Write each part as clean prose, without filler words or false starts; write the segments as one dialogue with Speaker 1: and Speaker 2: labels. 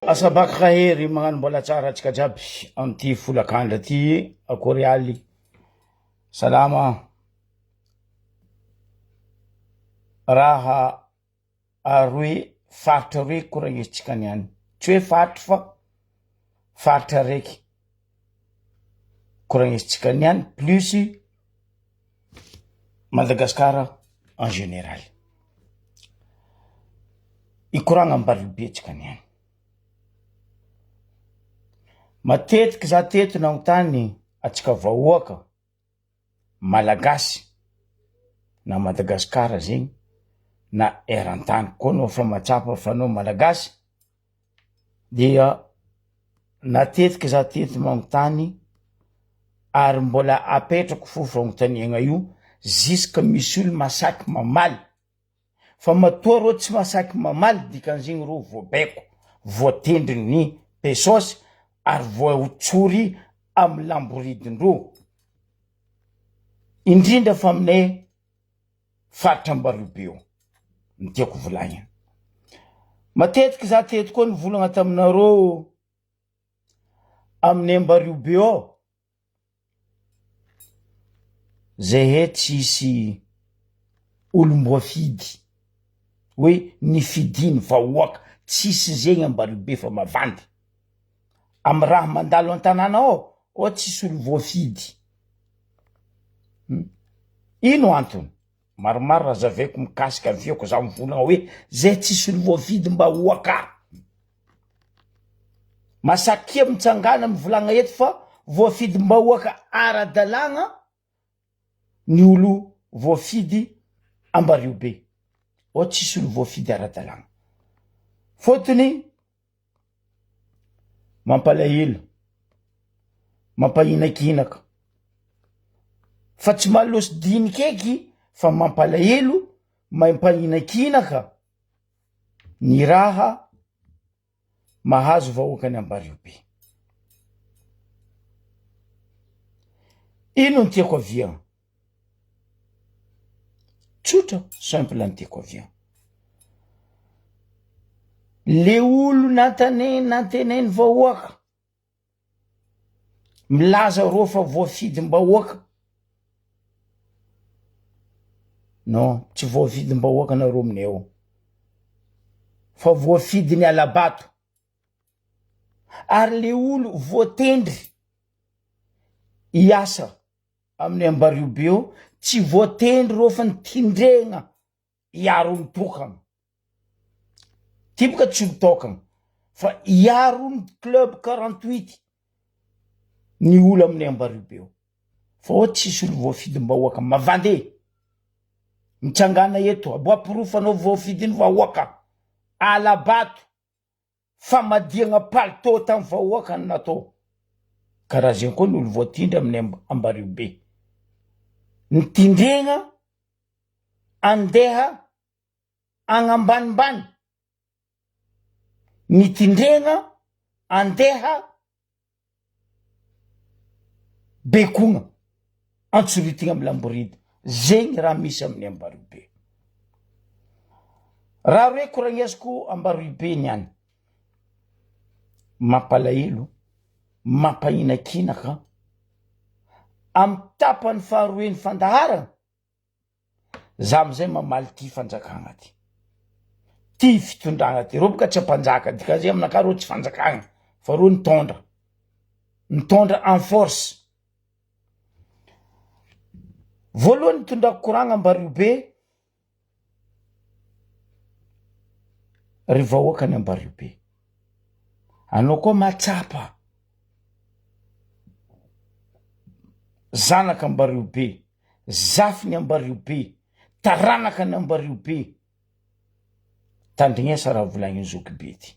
Speaker 1: Asabak Rahery magnano mbola tsara antsika jiaby amty folakandro ty akory aly salama raha aroe faritra aroe koragnesintsika niany tsy hoe faritry fa faritra araiky koragnesintsika niany plus Madagascar en général. Ikoragna Ambariobe tsika niany. Matetiky za teto nagnontany atsika vahoaka malagasy na Madagascar zegny na eran-tany koa anao fa mahatsapa fa anao malagasy dia natetiky za teto magnontany ary mbola apetrako fo fagnontaniagna io ziska misy olo masaky mamaly fa matoa rô tsy masaky mamaly dikan'izegny rô voabaiko voatendrin'ny pesosy ary voatsory amy lamboridin-drô indrindra fa aminay faritra Ambariobe io ny tiako volagnina. Matetiky za teto koa nivolagna taminareo amin'ny Ambariobe ao, zahay tsisy olom-boafidy hoe nifidiny vahoaka, tsisy zegny Ambariobe fa mavandy. Amy raha mandalo an-tanàna ao, ao tsisy olo voafidy. Ino antony? Maromaro raha zavaiko mikasika ny feoko za mivolagna hoe zay tsisy olo voafidim-bahoaka. Masakia mitsangana mivolagna eto fa voafidim-bahoaka ara-dalàgna ny olo voafidy Ambariobe. Ao tsisy olo voafidy ara-dalàgna. Fôtony Mampalahelo, mampahinakinaka, fa tsy malosy dinika eky fa mampalahelo, mampahinakinaka ny raha mahazo vahoakan'i Ambariobe. Ino ny tiako avia? Tsotra, simple ny tiako avy eo. Le olo nantane- nantenainy vahoaka, milaza reo fa voafidim-bahoaka, non tsy voafidim-bahoaka nareo aminay ao, fa voafidin'ny hala-bato, ary le olo voatendry hiasa amin'ny Ambariobe eo, tsy voatendry reo fa nitindregna hiaro ny tokana, ty boka tsy olo tokana fa hiaro ny club 48 ny olo amin'ny Ambariobe eo, fa oa tsisy olo voafidim-bahoaka mavande, mitsangana eto aboa porofo anao voafidin'ny vahoaka, alabato. Famadihagna palitao tam vahoaka no natao. Karaha zegny koa ny olo voatindry amin'ny Ambariobe. Nitindregna andeha agnambanimbany, nitindregna andeha Bekogna, antsoritigna amy lamborida, zegny raha misy amin'ny Ambariobe. Raha roe koragnesiko Ambariobe niany, mampalahelo, mampahinakinaka, amy tapany faharoe ny fandaharana, Za amizay mamaly ty fanjakagna ty, ty fitondragna ty, reo boka tsy ampanjaka dikan'izay aminakahy reo tsy fanjakagna fa reo nitondra, nitondra en force, voalohany nitondrako koragna Ambariobe, ry vahoakany Ambariobe, anao koa mahatsapa zanaka Ambariobe. Zafiny Ambariobe, taranaka ny Ambariobe, tandrignesa raha volagniny zokibe ty,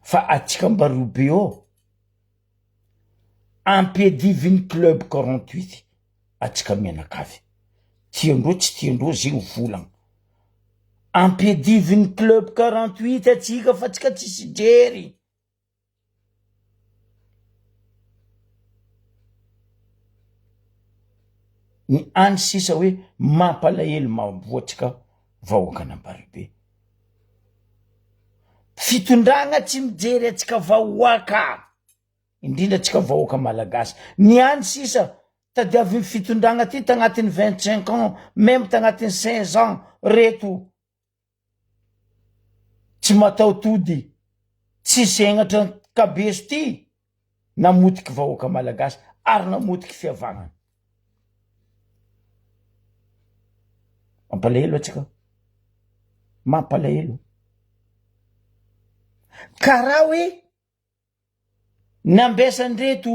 Speaker 1: fa atsika Ambariobe ô, ampiadiviny club 48 atsika mianakavy, tiandreo tsy tiandreo zegny volagna, ampiadiviny club 48 atsika fa atsika tsisy jery. Ny any sisa hoe mampalahelo mamboatsika vahoakan'Amparibe. Fitondragna tsy mijery antsika vahoaka, indrindra antsika vahoaka malagasy. Ny any sisa tadiavin'ny fitondragna ty tagnatin'ny 25 ans, même tagnatin'ny 16 ans reto tsy mataho-tody, tsy segnatra kabeso ty namotiky vahoaka malagasy ary namotiky fihavanana. Mampalahelo antsika, mampalahelo. Karaha hoe nambesan-dreto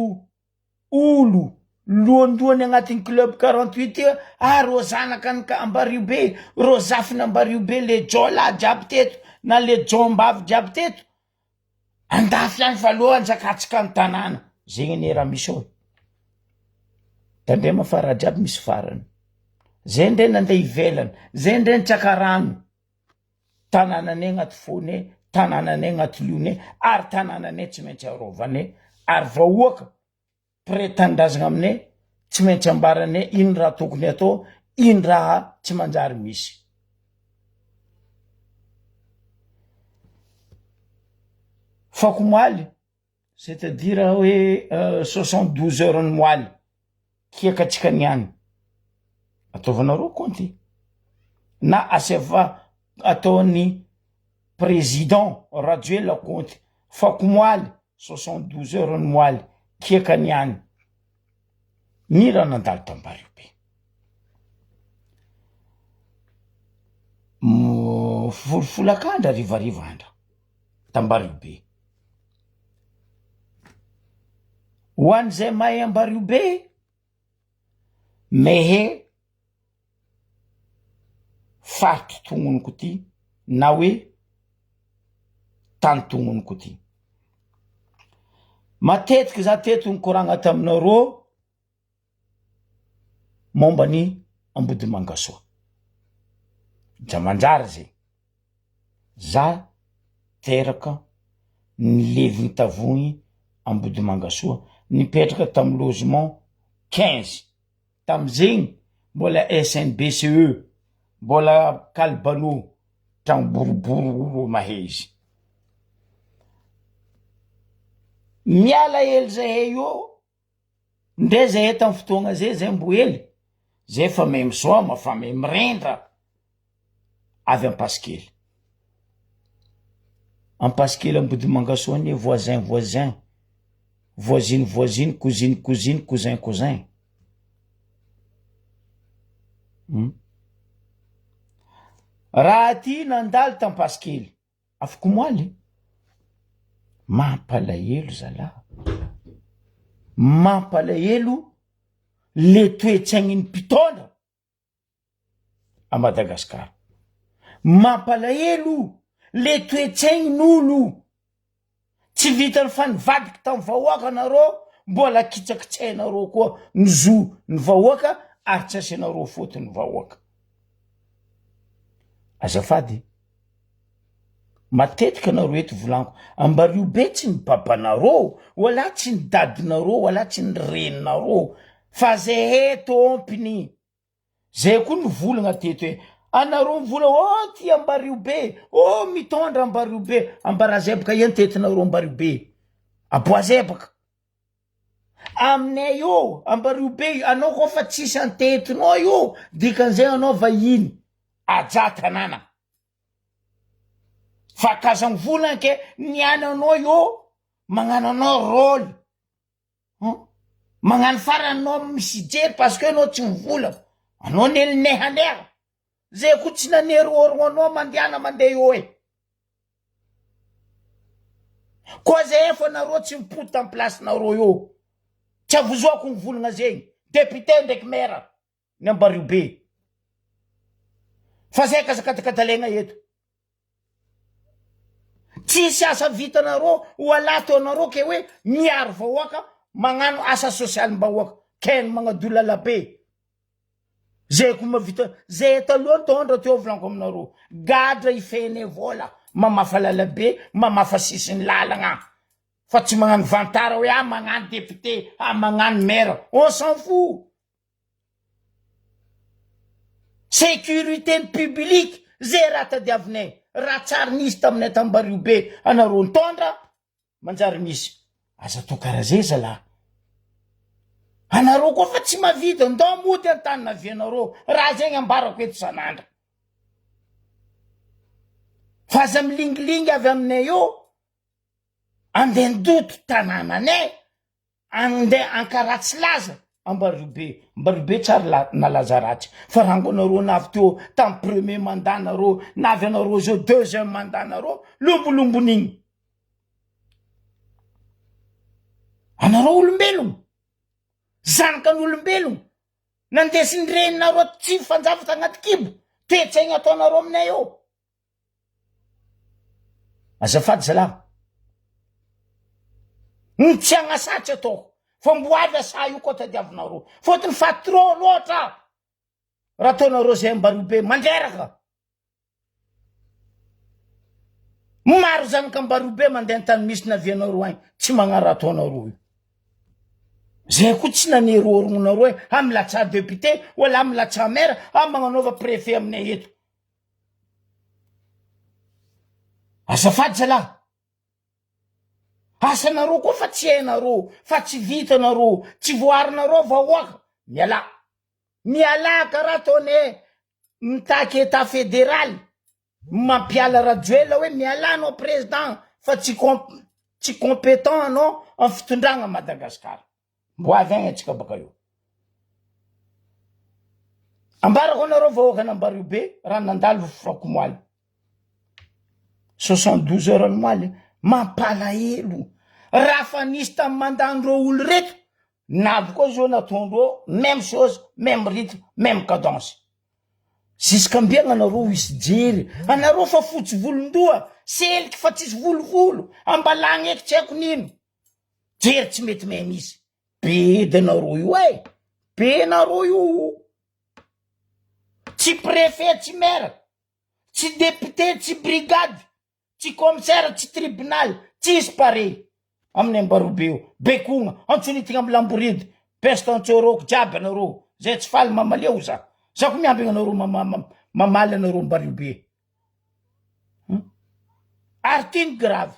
Speaker 1: olo lohandohany agnatin'ny club 48 io, ah rô zanaka ny Ambariobe, rô zafin'Ambariobe le jôla jiaby teto na le jômbavy jiaby teto, andafy agny fa aleo anjakatsika ny tanàna, zegny anie raha misy ao e, tandrema fa raha jiaby misy farany, zay ndray nandeha ivelany, zay ndray nitsaka rano, tanànanay agnaty fônay, tanànanay agnaty lionay, ary tanànanay tsy maintsy arovanay, ary vahoaka mpiray tanindrazagna aminay tsy maintsy ambaranay ino raha tokony atao, ino raha tsy manjary misy. Fakomaly, c'est à dire hoe 72 heures ny moaly, kiakatsika niany, ataovanareo compte na asiava ataon'ny président Rajoelina compte, fakomaly 72 heures ny moaly, kiaka niany, ny raha nandalo tambario be. Folofolakandra harivariva andra, tambario be. Ho an'izay mahay Ambariobe, mehe faritry tognoniko ty na hoe tany tognoniko ty. Matetiky za teto nikoragna taminareo momba ny Ambodimangasoa. Dra manjary zay. Za teraka nilevigny tavogny Ambodimangasoa, nipetraka tamy logement 15. Tamizegny mbola SNBCE, mbola kalibano, tragno boribory ro mahay izy. Miala hely zahay io, ndre zahay tamy fotoagna zay, zay mbo hely, zay fa mahay misaoma, fa mahay mirindra, avy Ampasikely. Ampasikely Ambodimangasoa anie voisin voisin, voisine voisine, cousine cousine, cousin cousin. Hum. Raha ty nandalo t'Ampasikely, afakomaly, mampalahelo zalah, mampalahelo le toe-tsaign'ny mpitondra a Madagascar. Mampalahelo le toe-tsaign'olo, tsy vitan'ny fa nivadiky tamin'ny vahoaka nareo, mbola kitsakitsainareo koa ny zo ny vahoaka ary tsy asianareo faute ny vahoaka. Azafady, matetika nareo eto volaniko, ambario be tsy ny babanareo, wala tsy ny dadinareo, wala tsy ny reninareo, fa zahay tompony. Zay koa nivolagna teto hoe anareo mivola oh ty Ambario be, oh mitondra Ambario be, Ambarazebaka ia ny tetinareo Ambario be, Aboazebaka. Aminay io Ambario be, anao koa fa tsisy antetinao io, dikan'izay anao vahiny, ajà tanàna. Fa kazan'ny vola anke ny ananao io magnano anao rôle. Hum magnano farany anao misy hijery parce que anao tsy mivola anao nelinehaneha zay koa tsy nanerohoro anao mandehana mandeha eo e koa zay efa nareo tsy mipody tam place nareo eo tsy avozoako ny volagna zegny député ndraiky maire ny Ambariobe fa zay kazakadakadalaigna eto Tsisy asa vitanareo ho alato anareo ke hoe miaro vahoaka magnano asa sosialim-bahoaka ken magnadio lalabe zay ko mavita zay taloha nitondra teo volaniko aminareo gadra ifehinay vola mamafa lalabe mamafa sisin'ny lalagna fa tsy magnano vantara hoe ah magnano député ah magnano maire on s'en fout. Sécurité publique zay raha tadiavinay. Raha tsary nisy taminay tambario be anareo nitondra manjary misy. Aza atao karaha zay zalahy. Anareo koa fa tsy mahavita, ndao mody an-tany navianareo, raha zegny ambarako eto isan'andro. Fa aza milingilingy avy aminay eo, andeha ndoto tanànanay, andeha ankaratsy laza, Ambariobe, Ambariobe tsary la nalaza ratsy, fa rango anareo navy teo tam premier mandat nareo, navy anareo zao deuxième mandat nareo, lombolombon'igny. Anareo olombelogno, zanakan'olombelogno, nandesin'ny reninareo tsy fanjava tagnaty kibo, toe-tsaigna ataonareo aminay eo. Azafady zalahy. Ny tsy agnasa tsy ataoko. Fa mbo avy asa io koa tadiavinareo. Fôtony fa trop loatra raha ataonareo zay Ambariobe mandreraka. Maro zanaka Ambariobe mandeha an-tany misy navianareo agny tsy magnano raha ataonareo io. Zay koa tsy nanery orognonareo hoe ah milatsaha député wala milatsaha maire ah magnanaova préfet aminay eto. Azafady zalahy. Asanareo koa fa tsy hainareo, fa tsy vitanareo, tsy voarinareo vahoaka. Mialà. Mialà karaha ataonay mitaky état fédéral, mampiala Rajoelina hoe mialà anao président fa tsy tsy compétent anao amin'ny fitondragna Madagascar. Mbo avy agny antsika baka eo. Ambarako anareo vahoakan'Ambario be raha nandalo fakomoaly. 72 heures nomaly mampalahelo. Raha fa nisy tamy mandat-ndreo olo reto, navy koa zao nataondreo même chose, même rythme, même cadence. Jusqu'ambiagna anareo hisy jery, anareo fa fotsy volon-doha, seliky fa tsisy volovolo, ambalagna eky tsy haiko nino. Jery tsy mety may misy. Be edy anareo io e! Be nareo io. Tsy préfet tsy maire, tsy député tsy brigade, tsy commissaire tsy tribunal, tsisy pareil amin'ny Ambarobe io. Bekogna, antsonitigna amin'ny lamboridy, peste antsôrôko jiaby anareo. Zay tsy faly mamalia ho za. Za ko miambigna anareo mamaly anareo Ambariobe. Ary ty ny grave.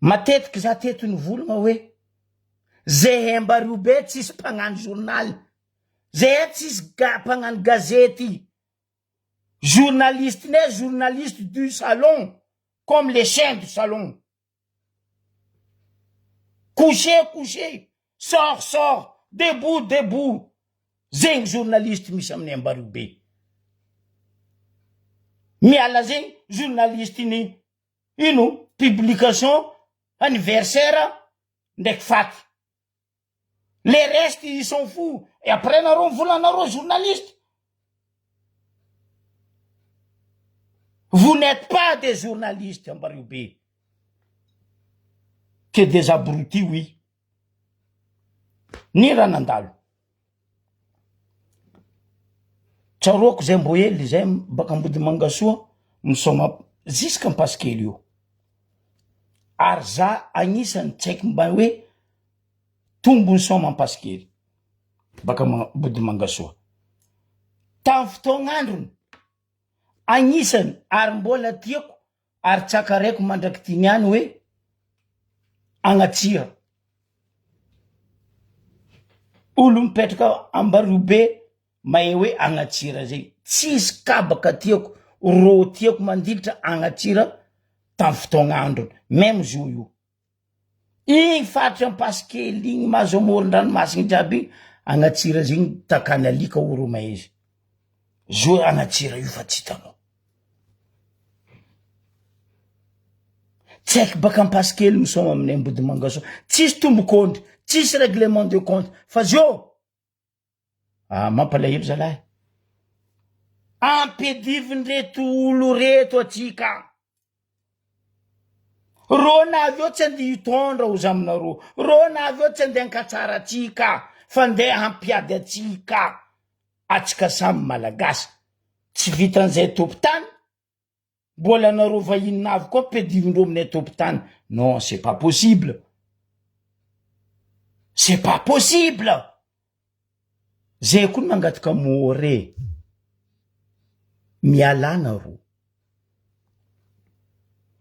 Speaker 1: Matetiky za teto nivolagna hoe zehe Ambariobe tsisy mpagnano journal, zehe tsisy mpagnano gazety, journaliste-nay journaliste du salon comme les chiens du salon. Coucher coucher, sort sort, debout debout, zegny journaliste misy aminay Ambariobe. Miala zegny journaliste ny ino publication anniversaire ndraiky faty. Les restes ils s'en fou et après nareo mivola nareo journaliste. Vous n'êtes pas des journalistes Ambariobe. Que des abrutis oui. Ny raha nandalo. Tsaroako zay mbo hely zay baka Ambodimangasoa misaoma jusqu'à Ampasikely io. Ary za agnisan'ny tsy haiko mba hoe tombony saoma Ampasikely baka Ambodimangasoa. Tamin'ny fotoagn'androny agnisany ary mbola tiako ary tsakaraiko mandrak'ity niany hoe agnatsira. Olo mipetraka Ambariobe mahay hoe agnatsira zay. Tsisy kabaka tiako, rô tiako mandilitra agnatsira tamin'ny fotoagn'androny, même zo io. Igny faritry Ampasikely igny mahazo amoron-dranomasigny jiaby igny, agnatsira zegny takany alika oro mahay izy. Zo agnatsira io fa tsy hitanao. Tsy haiko baka Ampasikely misaoma aminay Ambodimangasoa, tsisy tombok'ondry, tsisy règlement de compte, fa zio Ah mampalahelo zalahy. Ampiadivin'ireto olo reto atsika. Rô navy eo tsy andeha hitondra ozy aminareo. Rô navy eo tsy andeha hankatsara atsika fa andeha hampiady atsika. Atsika samy malagasy. Tsy vitan'izay tompon-tany Mbola anareo vahiny navy koa ampidirindreo aminay tompon-tany non c'est pas possible c'est pas possible zay koa ny mangataka more. Mialà nareo.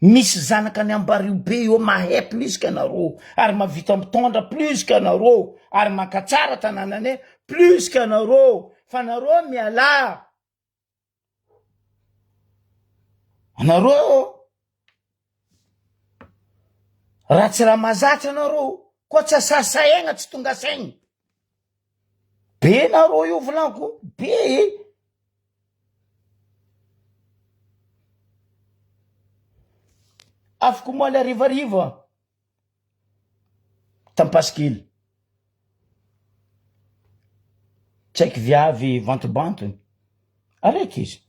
Speaker 1: Misy zanaka any Ambariho be eo mahay plus que anareo ary mahavita mitondra plus que anareo ary mankatsara tanànanay plus que anareo fa nareo mialà. Anareo raha tsy raha mahazatra anareo koa tsy asasaegna tsy tonga saigny. Be nareo io volaniko be e. Afaka omaly harivariva tampasikely. Tsy haiko viavy vantobantony araiky izy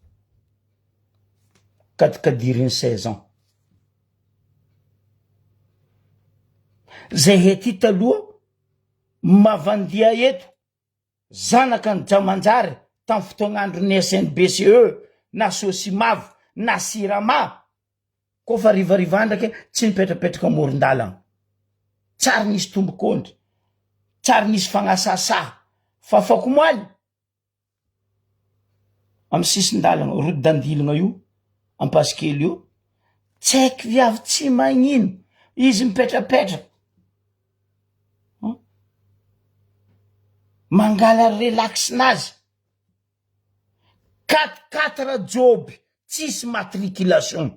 Speaker 1: kadikadirin'ny seize ans. Zahay aty taloha mavandia eto zanaka ny Jamanjary tam fotoagn'andron'ny SNBCE na Sosimava na Sirama koa fa harivarivandraky tsy nipetrapetraka amoron-dalagna tsary nisy tombok'ondry tsary nisy fagnasasa fa afakomaly Amy sisin-dalana route d'Andilagna io, Ampasikely io, tsy haiko viavy tsy magnino, izy mipetrapetraka, mangala relax-nazy, quatre quatre joby tsisy matriculation,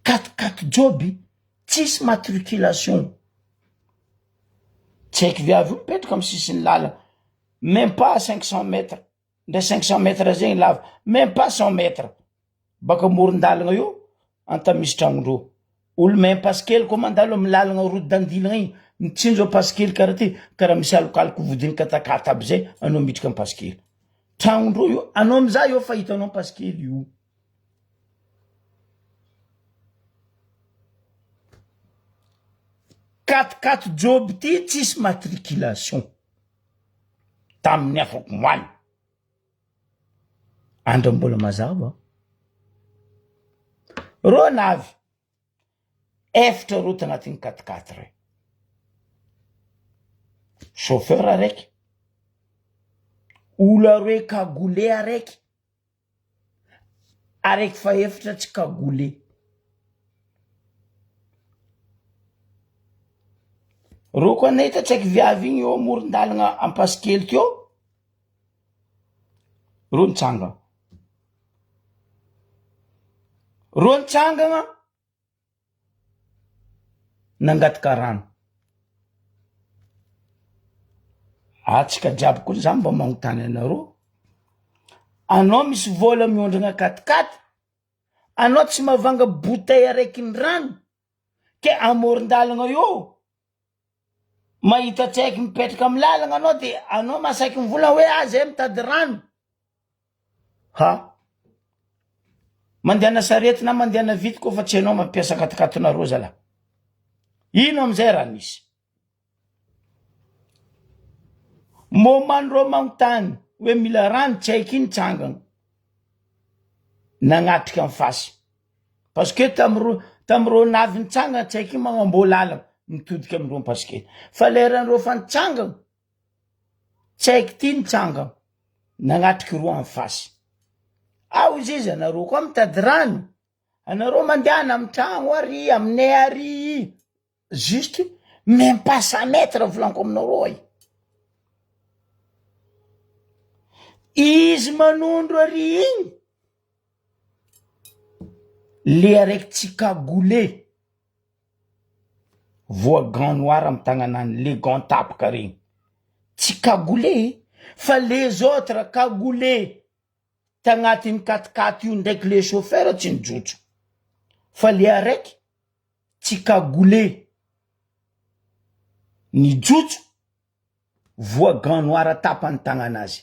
Speaker 1: quatre quatre joby tsisy matriculation. Tsy haiko viavy io mipetraka amy sisin'ny lalana, meme pas 500 mètres, ndre 500 mètres zegny lava, meme pas 100 mètres baka amoron-dalana io anta misy tragnondreo, olo mahay Ampasikely koa mandalo amy lalana route d'Andilagna igny, mitsinjo Ampasikely karaha ty, karaha misy alokaloka vodiny katakata aby zay anao midriky Ampasikely, tragnondreo io, anao mizaha eo fa hitanao Ampasikely io. Quatre quatre job ty tsisy matriculation tamin'ny afakomaly andro mbola mazava reo navy efatra reo tagnatin'ny quatre quatre chauffeur araiky olo aroe cagoule araiky Araiky fahefatra tsy cagoulé. Reo koa nahita tsaiky viavy igny eo amoron-dalagna Ampasikely teo, reo nitsangana, reo nitsangana Nangataka rano. Atsika jiaby koa za mba magnontany anareo, anao misy vôla miondragna katikaty, anao tsy mahavanga bouteille araiky ny rano ke amoron-dalagna eo mahita tsaiky mipetraka amy lalagna anao de anao mahasaky mivolagna hoe ah zay mitady rano. Ha! Mandehana sarety na mandehana vity koa fa tsy hainao mampiasa katikatinareo zalahy. Ino amizay raha nisy? Moment reo magnontany hoe mila rano tsy haiko iny tsangana nagnatrika en face parce que tamiro tamireo navy nitsangana tsy haiko iny magnamboa lalana mitodika amindreo Ampasikely fa leran'ireo fa nitsangana Tsy haiko ty nitsangana nagnatriky roa en face. Ao izy izy anareo koa mitady rano, anareo mandehana amy tragno ary aminay ary juste même pas cent mètres volaniko aminareo ai. Izy manondro ary igny le araiky tsy cagoulé. Voa gant noir am tagnanany le gant tapaka regny tsy cagoulé fa les autres cagoulé tagnatin'ny quat-quat io ndraiky le chauffeur tsy nijotso fa le araiky tsy cagoulé nijotso voa gant noir tapany tagnanazy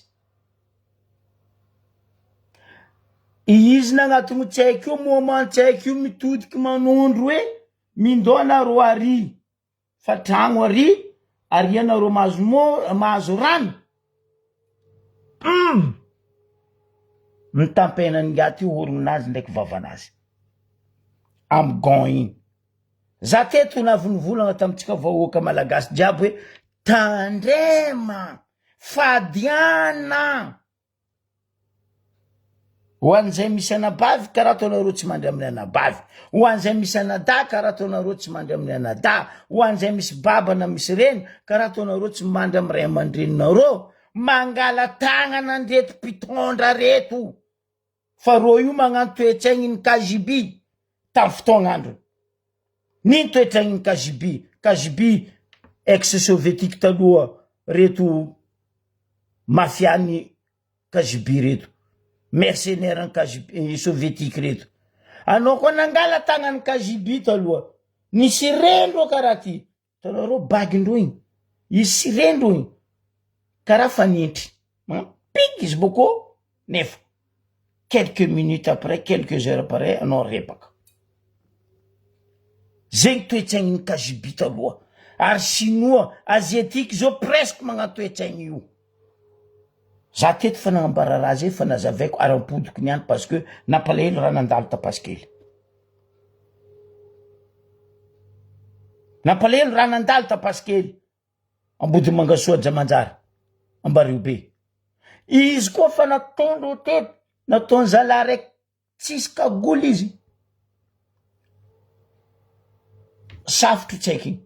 Speaker 1: izy nagnatogno tsy haiko io moment tsy haiko io mitodiky manondro hoe mindô anareo ary fa tragno ary ary anareo mahazo mo mahazo rano hum mitampenan'ingahy ty horogninazy ndraiky vavanazy amy gant igny Za teto navy nivolagna tamintsika vahoaka malagasy jiaby hoe tandrema! Fadiana! Ho an'izay misy anabavy karaha ataonareo tsy mandry amin'ny anabavy, ho an'izay misy anadahy karaha ataonareo tsy mandry amin'ny anadahy, ho an'izay misy baba na misy reny karaha ataonareo tsy mandry amin'ny ray aman-dreninareo, mangala tagnana an'ireto mpitondra reto fa reo io magnano toe-tsaigny ny KGB tamin'ny fotoagn'androny. Nino toe-tsaigny ny KGB, KGB ex sovietique taloha reto mafia ny KGB reto, mercenaire ny KGB sovietique reto. Anao koa nangala tagnan'ny KGB taloha, nisy rendreo karaha ty, Hitanareo bague-ndreo igny, izy sy rendreo igny karaha fanintry, magnano izy bôkô nefa quelques minutes après, quelques heures après anao rebaka. Zegny toe-tsaignin'ny KGB taloha, ary chinois, asiatique zao presque magnano toe-tsaigny io. Za teto fa nagnambara raha zay fa nazavaiko ary ampodiko niany parce que nampalahelo raha nandalo tapasikely. Nampalahelo raha nandalo tapasikely Ambodimangasoa Jamanjary Ambariobe. Izy koa fa nataondreo teto nataony zalahy raiky Tsisy cagoule izy. Safotro tsy haiko igny.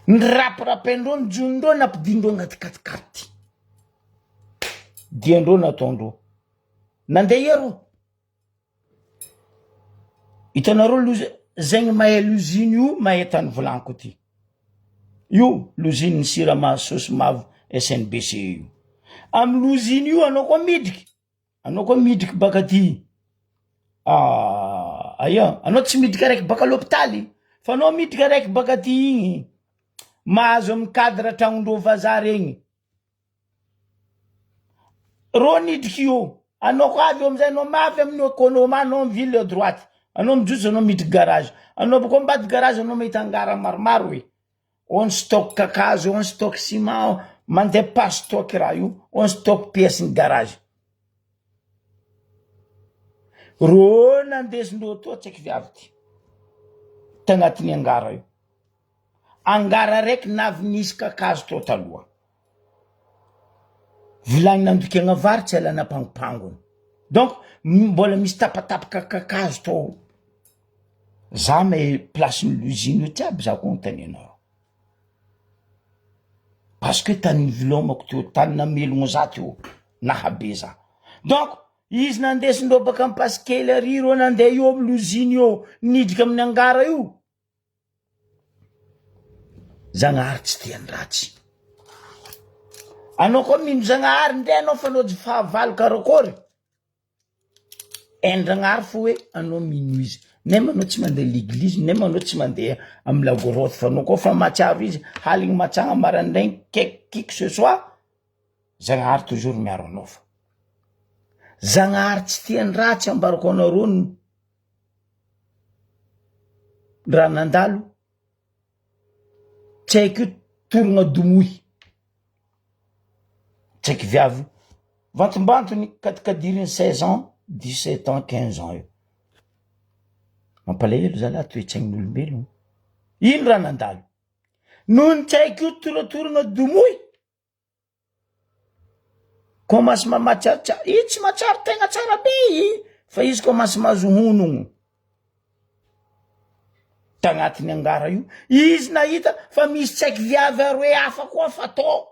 Speaker 1: Nirapirapaindreo ny jonondreo nampidindreo agnaty katikaty. Diandreo nataondreo. Nandeha ia reo. Hitanareo loza zegny mahay l'usine io mahay tany volaniko ty. Io l'usine sirama saosy mavo SNBC io. Amy l'usine io anao koa midriky Anao koa midriky baka aty aia, anao tsy midriky araiky baka lopitaly fa anao midriky araiky baka aty igny mahazo amy cadre tragnondreo vazaha regny, rô nidriky io, anao koa avy eo amizay anao mafy amin'ny economa anao mivily à droite, anao mijotso anao midriky garage, anao bôka ambadiky garage anao mahita angara maromaro e. Ao ny stock kakazo, ao ny stock ciment, mandeha par stock raha io, ao ny stock pièce ny garage. Rô nandesindreo toa tsy haiko viavy ty, tagnatin'ny angara io. Angara raiky navy nisy kakazo tao taloha. Vilany nandokena vary tsy alana pangopangony. Donc mbola misy tapatapaka kakazo tao. Za mahay place-n'ny l'usine io jiaby za koa anontanianareo. Parce que tany nivelomako teo, tany namelogno za teo, nahabe za. Donc izy nandesindreo baka Ampasikely ary reo nandeha io amy l'usine io, nidriky amin'ny angara io. Zagnahary tsy tia ny ratsy. Anao koa mino Zagnahary ndray anao fa anao tsy fahavalo karakôry. Hain-dragnahary fo hoe anao mino izy, nem anao tsy mandeha leglizy, nem anao tsy mandeha amy la grotte fa anao koa fa mahatsiaro izy haligny matsagna maraindraigny que qui que ce soit, Zagnahary toujours miaro anao fa. Zagnahary tsy tia ny ratsy ambarako anareo ny raha nandalo tsy haiko io torogna domohy. Tsy haiko viavy vantombantony kadikadirin'ny seize ans, dix sept ans, quinze ans eo. Mampalahelo zalahy toe-tsain'olombelogno. Ino raha nandalo? Noho ny tsy haiko io toratoragna domohy. Commence mamatsiarotsiaro, izy tsy mahatsiaro tegna tsara be i, fa izy commence mahazo honogno tagnatin'ny angara io, izy nahita fa misy tsy haiky viavy aroe hafa koa fa tô.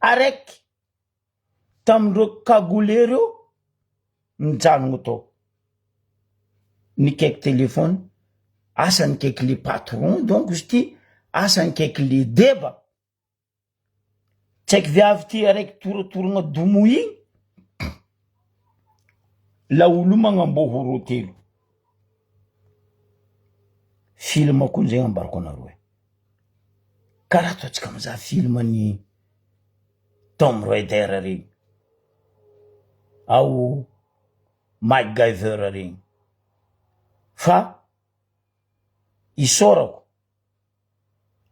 Speaker 1: Araiky Tamindreo cagoule reo nijanogno tao, nikaiky téléphone, asa nikaiky le patron donc izy ty, asa nikaiky le deba, tsy haiky viavy ty araiky toratoragna domo igny, laolo io magnamboa roa telo, film koa zegny ambarako anareo e, karaha ataontsika mizaha film ny. Tomb Raider regny, ao MacGyver regny, fa isaorako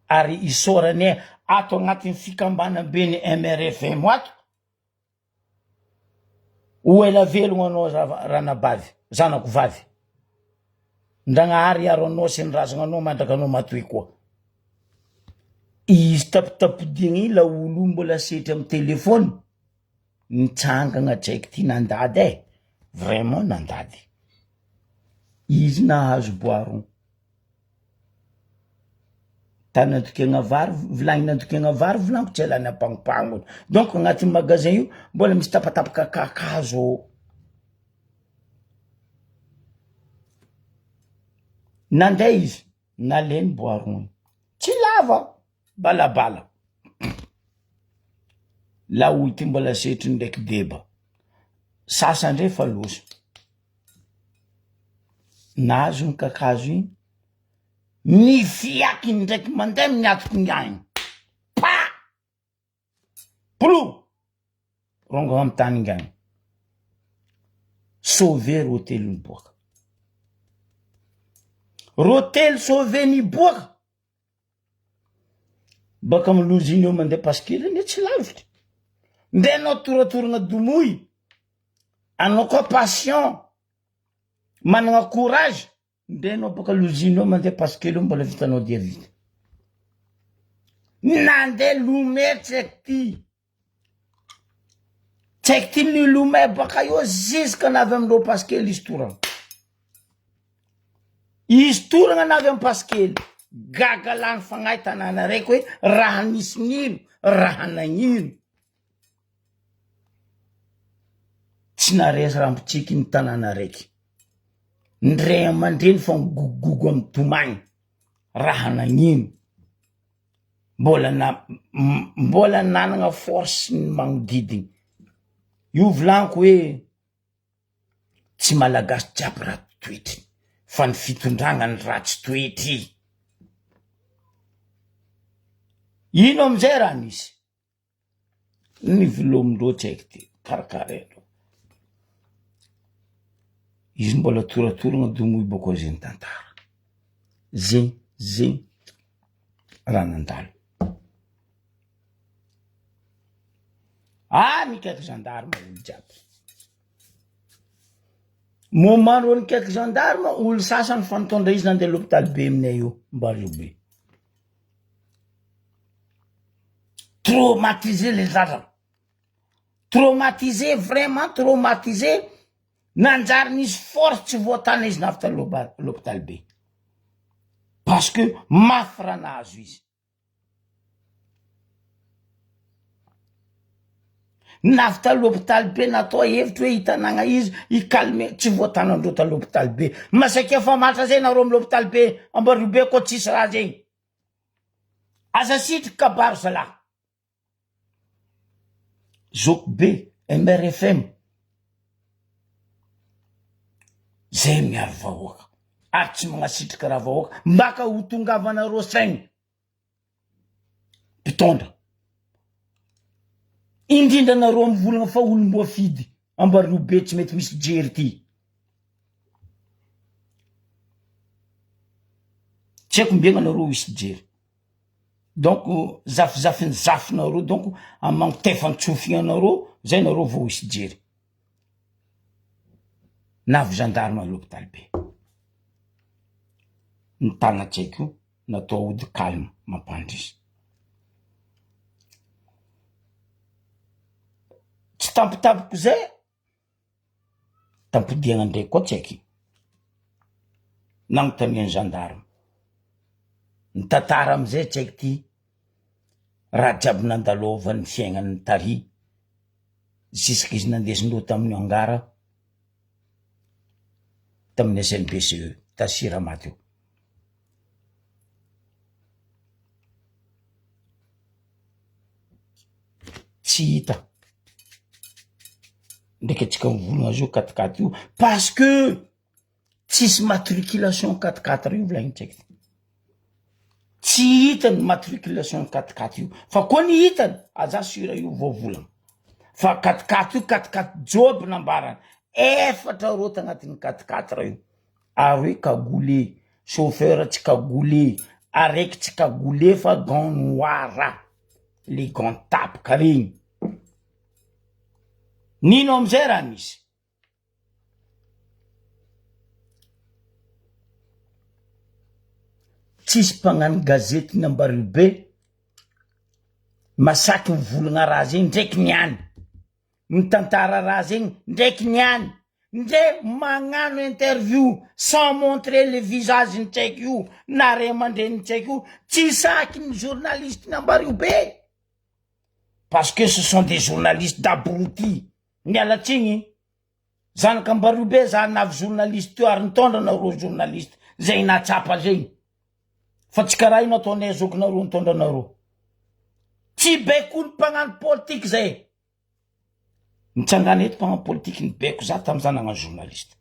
Speaker 1: ary isaoranay ato agnatin'ny fikambanam-ben'ny MRFM ato, ho ela velogno anao ranabavy, zanako vavy. Ndragnahary hiaro anao sy ny razagna anao mandraka anao matoe koa. Izy tapitapodiagna igny laolo io mbola setry amy telefony, nitsangagna tsaiky ty nandady e, vraiment nandady. Izy nahazo bois rond. Tany andokiagna vary, vilagny nandokiagna vary volaniko tsy alany ampagnopagnony, donc agnatin'ny magasin io mbola misy tapatapaka kakazo ao. Nandeha izy nalainy bois rond tsy lava balabala, laolo ty mbola setriny ndraiky deba, sasany ndray fa loso, nahazo ny kakazo iny, nifiaky ndraiky mandeha miatoky ny ainy, pa! Plo! Rongo amy tany ingany. Sauvé rô telo niboaka. Rô telo sauvé niboaka. Baka amy loza iny eo mandeha pasikely anie tsy lavitry. Ndeha anao toratoragna domoy. Anao koa patient. Managna courage. Ndeha anao baka lozina eo mandeha pasikely eo mbola vitanao dia vita. Nandeha lomay tsy haiko ty. Tsy haiko ty nilomay baka eo ziska navy amindreo pasikely izy toragna. Izy toragna navy amy pasikely. Gaga lany fagnahy tanàna raiky hoe raha nisy nino, raha nagnino. Tsy naharesy rambotsiky ny tanàna raiky. Ny ray aman-dreny fa migogogogo amy tomagny raha nagnino mbola na- mbola nanagna force ny magnodidigny, io volaniko hoe tsy malagasy jiaby ratsy toetry fa ny fitondragna ny ratsy toetry, ino amizay raha nisy? Ny velomindreo tsy haiko ty karakaraindreo, izy mbola toratoragna domohy bôka zegny tantara, zegny zegny raha nandalo. Ah nikaiky gendarme olo jiaby, moment reo nikaiky gendarme olo sasany fa nitondra izy nandeha l'hôpital be aminay io Ambaribe. Traumatisé le zaza, traumatisé vraiment traumatisé, nanjary nisy force tsy voatana izy navy tany l'hôpital be, parce que mafy raha nahazo izy. Navy tany l'hôpital be natao hevitry hoe hitanagna izy hi-calmer, tsy voatanandreo tany l'hôpital be, masaika efa matra zay nareo amy l'hôpital be Ambaribe koa tsisy raha zegny. Aza sitriky kabaro zalah. Zoky be, MRFM, zay miaro vahoaka ary tsy magnasitrika raha vahoaka, mbaka ho tongavanareo saigny mpitondra, indrindra nareo mivolagna fa olom-boafidy Ambariobe tsy mety misy jery ty. Tsy haiko mbiagna nareo hisy jery. Donc zafizafin'ny zafinareo donc amantefan-tsofigna anareo zay nareo vao hisy jery. Navy gendarme à l'hôpital be. Ny tana tsy haiko natao ody calme mampandry. Tsy tampotampoka zay tampodiagna ndraiky koa tsy haiko io, nagnontanian'ny gendarme, nitantara amizay tsy haiko ty raha jiaby nandalovan'ny fiaignany tary jusque izy nandesindreo tamin'ny hangar tamin'ny SNPCE ta Sirama teo. Tsy hita ndraiky atsika mivolagna azy io quatre quatre io parce que tsisy matriculation quatre quatre io volagny tsaiky tsy hitany matriculation quatre quatre io fa koa ny hitany aza sura io vao volagna fa quatre quatre io quatre quatre joby nambarany efatra rô tagnatin'ny quatre quatre io ary hoe cagoulé chauffeur tsy cagoulé araiky tsy cagoulé fa gant noir le gant tapaka regny nino amizay raha misy. Tsisy mpagnano gazety ny Ambariobe masaky mivolagna raha zegny ndraiky niany, mitantara raha zegny ndraiky niany, ndre magnano interview sans montrer le visage ny tsaiky io na ray aman-dreniny tsaiky io, tsy saky ny journaliste ny Ambariobe parce que ce sont des journalistes d'abrutis, miala tsigny. Zanaka Ambariobe za navy journaliste teo ary nitondra nareo journaliste zay nahatsapa zegny fa tsy karaha ino ataonay zokinareo nitondra anareo. Tsy baikoiny mpagnano politique zay. Nitsangana eto mpagnano politique nibaiko za tamy za nagnano journaliste.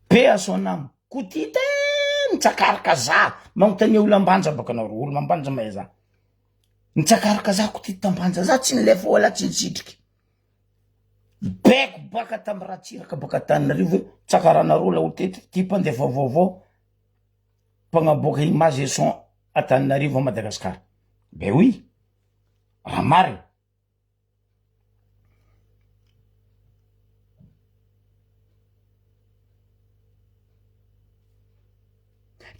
Speaker 1: Paix à son âme. Kotita eh, mitsakaraka za magnontania olo ambanja baka nareo olo ambanja mahay za. Nitsakaraka za ko ty tambanja za tsy nilefa wala tsy nisitriky. Beko baka tam ratsiraka baka Antananarivo hoe tsakaranareo laolo teto ty mpandefa vaovao mpagnaboaka image et son Antananarivo à Madagascar. Ben oui, raha marina.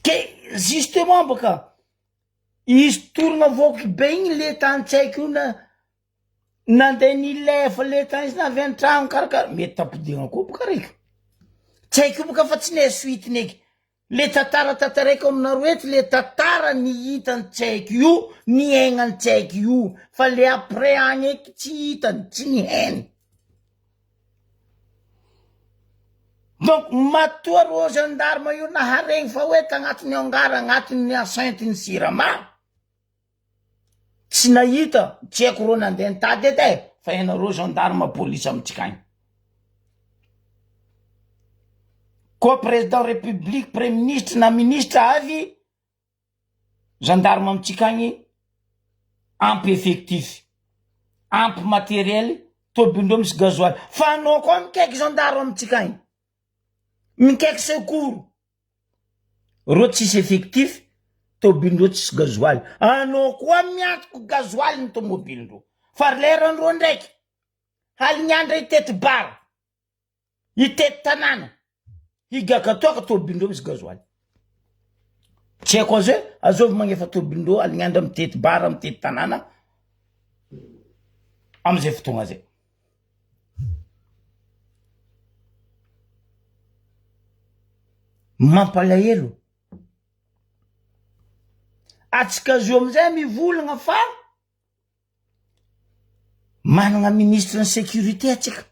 Speaker 1: Ke justement baka Izy torogna voky be igny le tany tsy haiko io na nandeha nilefa le tany izy na avy an-tragno karakara mety tampodiagna koa boka reko tsy haiko io boka fa tsy ne suite-ny eky le tantara tantaraiko aminareo eto le tantara ny hitany tsy haiko io niaignany tsy haiko io fa le après agny eky tsy hitany tsy nihainy. Donc matoa reo gendarme io naharegny fa hoe tagnatin'ny hangar agnatin'ny enceinte ny sirama, tsy nahita, tsy haiko reo nandeha nitady edy e, fa ianareo gendarme police amintsika agny. Koa président république, premier ministre na ministre avy Gendarme amintsika agny ampy effectif, ampy matériel, tôbindreo misy gasoil, fa anao koa mikaiky gendarme amintsika agny, mikaiky secours, reo tsisy effectif, tôbindreo tsisy gasoil, anao koa miantoko gasoil ny tômôbilindreo, fa lerandreo ndraiky halignandra hitety bar. Hitety tanàna, higaga toaka tôbindreo misy gasoil. Tsy haiko azy hoe azovy magnefa tôbindreo alignandra mitety bar mitety tanàna amizay fotoagna zay. Mampalahelo. Atsika zo amizay mivolagna fa Manana ministre ny sécurité atsika.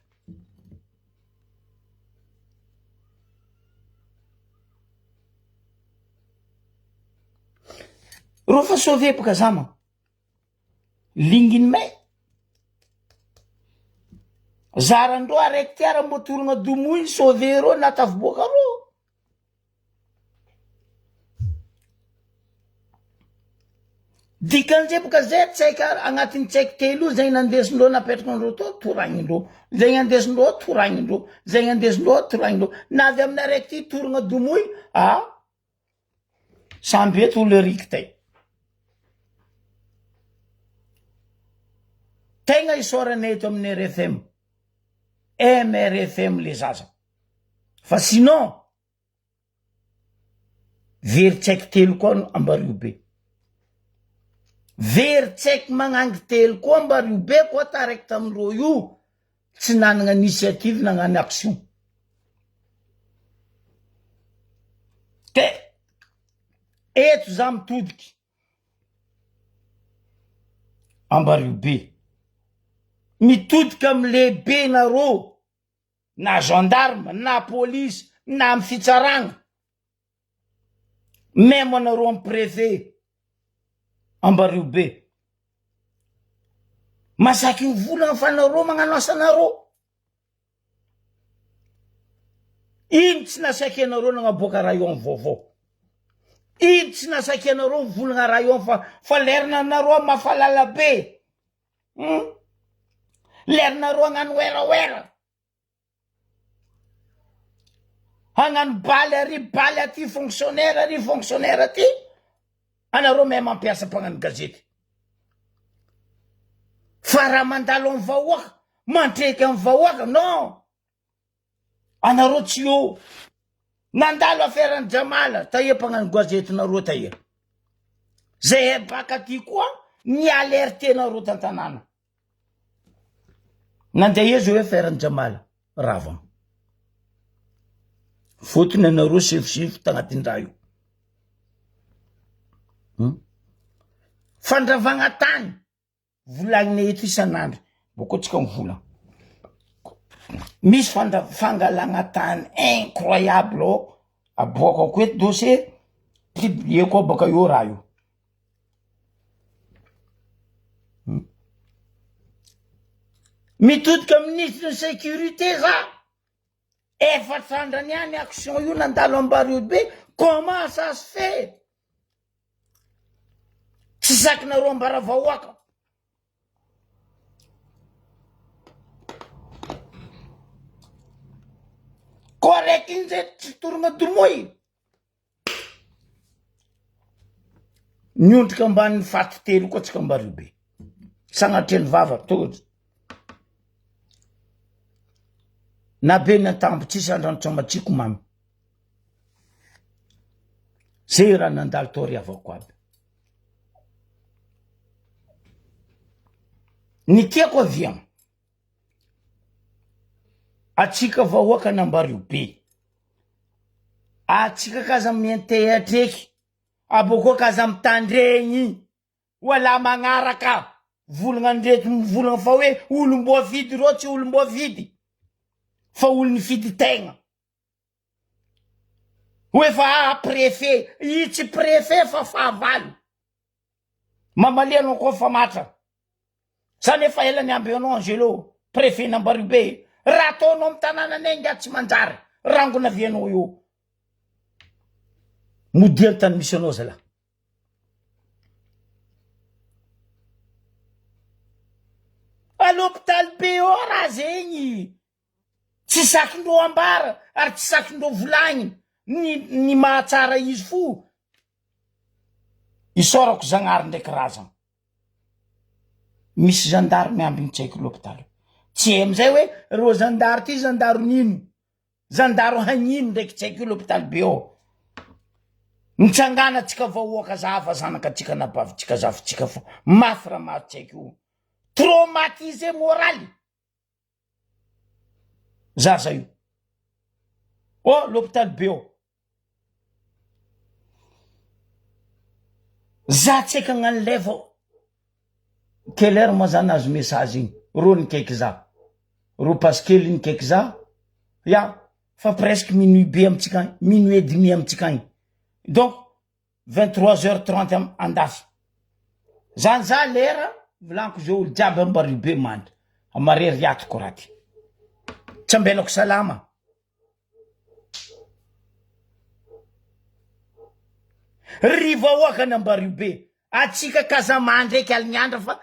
Speaker 1: Reo fa sauvé boka za ma. Linginy may. Zarandreo araiky ty ara mbo torogna domoiny sauvé reo na tafiboaka reo. Dikan'izay boka zay tsy haiko agnatin'ny tsy haiko telo io zay nandesindreo napetrakan-dreo tao toragnindreo, zay nandesindreo ao toragnindreo, zay nandesindreo ao toragnindreo, na avy amin'ny araiky ty torogna domoy ah samby eto olo eriky tay. Tegna isaorana eto amin'ny RFM, MRFM le zaza fa sinon Very tsaiky telo koa Ambario be. Very tsaiky magnangy telo koa Ambario be koa taraiky tamindreo io tsy nanagna initiative nagnano action. Ke eto za mitodiky Ambario be. Mitodika amy lehibenareo na gendarme na police na amy fitsaragna meme anareo amy prefet ambario be masaky mivolagna fa nareo magnano asanareo ino tsy nasaky anareo nagnaboaka rayon vaovao ino tsy nasaky anareo mivolagna rayon fa fa lerina anareo mafalala be Hum! Lerinareo hagnano werawera. Hagnano baly ary baly aty fonctionnaire ary fonctionnaire aty. Anareo mahay mampiasa mpagnano gazety. Fa raha mandalo amin'ny vahoaka, mandreky amin'ny vahoaka, non. Anareo tsy eo. Nandalo affaire Jamala taia mpagnano gazetinareo taia. Zahay baka aty koa ni alerte nareo tantanàna. Nandeha eo zao affaire Jamala ravagna. Fotony anareo sefosefo tagnatin-draha io. Fandravagna tany. Volagnina eto isan'andro, bôkô tsika mivolagna. Misy fandra- fangalagna tany incroyable ao, aboakako eto dossier, publieko ao baka eo raha io. Mitodika amin'ny ministre ny sécurité za, efatr'andro niany action io nandalo Ambaribe, comment ça se fait? Tsy zakinareo ambara vahoaka. Koa raiky iny zay tsy torogna domoy. Miondrika ambanin'ny faty telo koa tsika ambario be. Sagnatria ny vava tonga. Na be ny antambo tsisy andranotro amatsiko mamy. Zay raha nandalo tao ry havako aby. Ny tiako avia, atsika vahoaka nambario be, atsika k'aza miantehatra eky, abôkô k'aza mitandregny, wala magnaraka volagna ndreky mivolagna fa hoe olom-boafidy reo tsy olom-boafidy fa olo nifidy tegna. Ho efa ah préfet, i tsy préfet fa fahavalo. Mamalia anao koa fa matra. Za nefa ela niamby anao Angelo, préfet n'Ambaribe. Raha ataonao amy tanànanay ingahy tsy manjary, rangona avy anao io. Modia ny tany misy anao zalahy. À l'hôpital be ao raha zegny. Tsy sakindreo ambara ary tsy sakindreo volagniny ny ny mahatsara izy fo. Isaorako Zagnahary ndraiky razagna. Misy zandary miambigny tsy haiko l'hôpital. Tsy hay amizay hoe reo zandary ty zandary nino, zandary hagnino ndraiky tsy haiko io l'hôpital be ao. Mitsangana tsika vahoaka zava zanaka tsika anabavitsika zafitsika fa mafy raha mahazo tsy haiko io. Traumatisé moraly. Zaza io. Oh, l'hôpital be ao. Za tsy haiko hagnano leva. Quelle heure moa za nahazo message igny? Rô nikaiky za. Rô pasikely nikaiky za. Ya, fa presque minuit be amintsika agny, minuit et demi amintsika agny. Donc 23 heures 30 am andafy. Zany za lera volaniko zao olo jiaby ambario be mandry. Marary atoko raha ty. Tsy ambelako salama. Ry vahoaka ny ambario be, atsika kazama ndraiky alignandra fa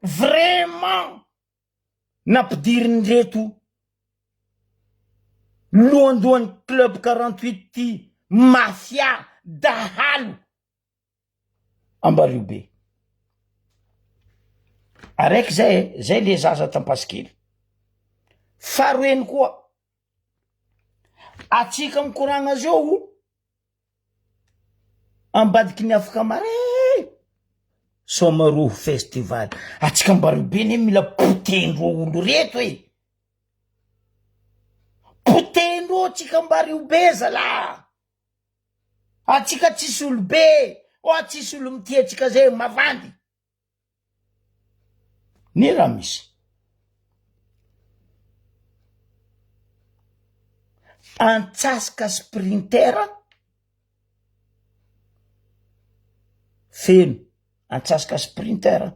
Speaker 1: vraiment nampidirin'ireto lohandohan'ny club 48 ty mafia dahalo Ambario be. Araiky zay e, zay le zaza tampasikely. Faharoeny koa, atsika mikoragna zao Ambadiky ny afaka mare Soamaroho festival atsika Ambaribe ne mila potendreo olo reto e potendreo atsika Ambariobe zalah atsika tsisy olobe oa tsisy olo mitia atsika zay mavandy Ny raha misy. Antsasaka sprinter feno, antsasaka sprinter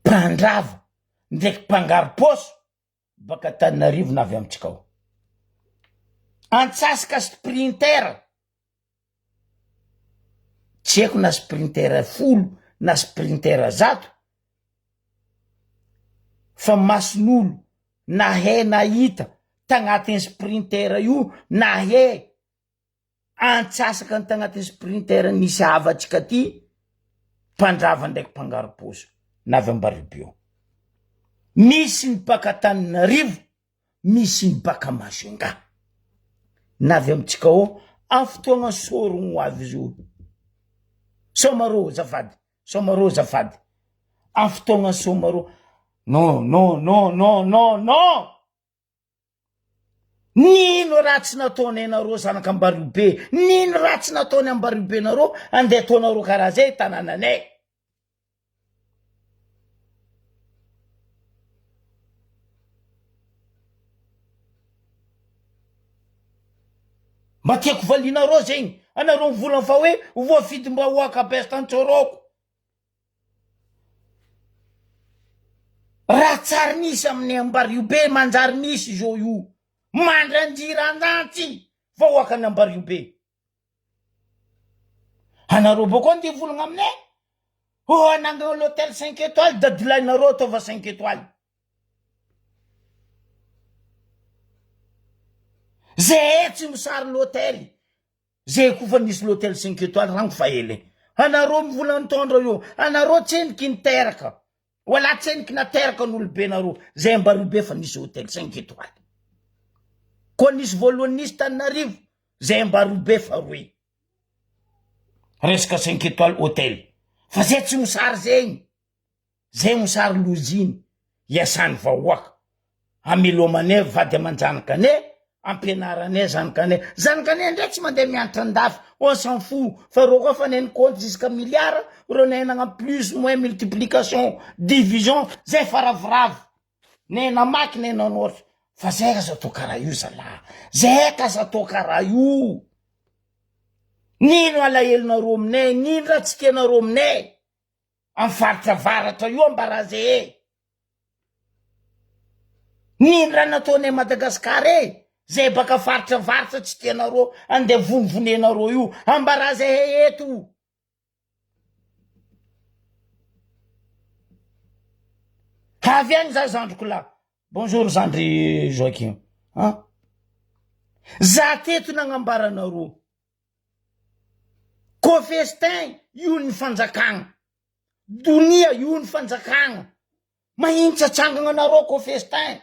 Speaker 1: mpandrava ndraiky mpangaro-paosy baka Antananarivo na avy amintsika ao. Antsasaka sprinter. Tsy haiko na sprinter folo na sprinter zato fa mason'olo nahay nahita tagnatin'ny sprinter io nahay antsasaka ny tagnatin'ny sprinter nisy havantsika ty mpandrava ndraiky mpangaro-paosy na avy Ambaribe ao. Nisy ny mpaka Antananarivo. Misy ny baka Majunga. Na avy amintsika ao amin'ny fotoagna sorogno ho avy izy io. Somarô azafady, somarô azafady. Amin'ny fotoagna somarô. Non, non, non, non, non, non! Nino raha tsy nataonay nareo zanak'Ambariobe, nino raha tsy nataony Ambariobe nareo, andeha ataonareo karaha zay tanànanay. Mba tiako valianareo zegny, anareo mivolagna fa hoe voafidim-bahoaka best Antsoroko. Raha tsary misy amin'ny Ambariobe manjary misy zao io, mandranjiranjantsy vahoakan'i Ambariobe. Anareo bôko andeha hivolagna aminay, oh hanangana l'hôtel cinq étoiles dadilahinareo ataova cinq étoiles. Zahay tsy misary l'hôtel, zay koa fa nisy l'hôtel cinq étoiles rango fa ela e. Anareo mivola nitondra io, anareo tsendriky niteraka, wala tsendriky nateraka ny olobe nareo, zay Ambariobe fa nisy hôtel cinq étoiles. Koa nisy voalohany nisy Tananarivo, zay Ambariobe fa roe. Resaka cinq étoiles hôtel, fa zay tsy mosary zegny. Zay mosary loziny iasan'ny vahoaka amelomanay vady aman-janakanay ampianaranay zanakanay zanakanay ndray tsy mandeha mianatra andafy on s'en fout fa reo koa fa nahay nikaonty jusqu'à milliard reo nahay nagnano plus moins multiplication division zay fa ravoravo nahay namaky nahay nanoratra fa zay aza atao karaha io zalahy zay ka aza atao karaha io nino alahelonareo aminay nino raha tsy tianareo aminay Am faritra avaratra io ambaraze e! Nino raha nataonay Madagascar e! Zay baka faritra avaratra tsy tianareo andeha vonivonenareo io ambaraze he eto! Avy agny za zandriko lahy. Bonjour zandry Joaquim an! Za teto nagnambara anareo. Cofestin io ny fanjakagna, donia io ny fanjakagna, mahintsy atsangagna anareo cofestin,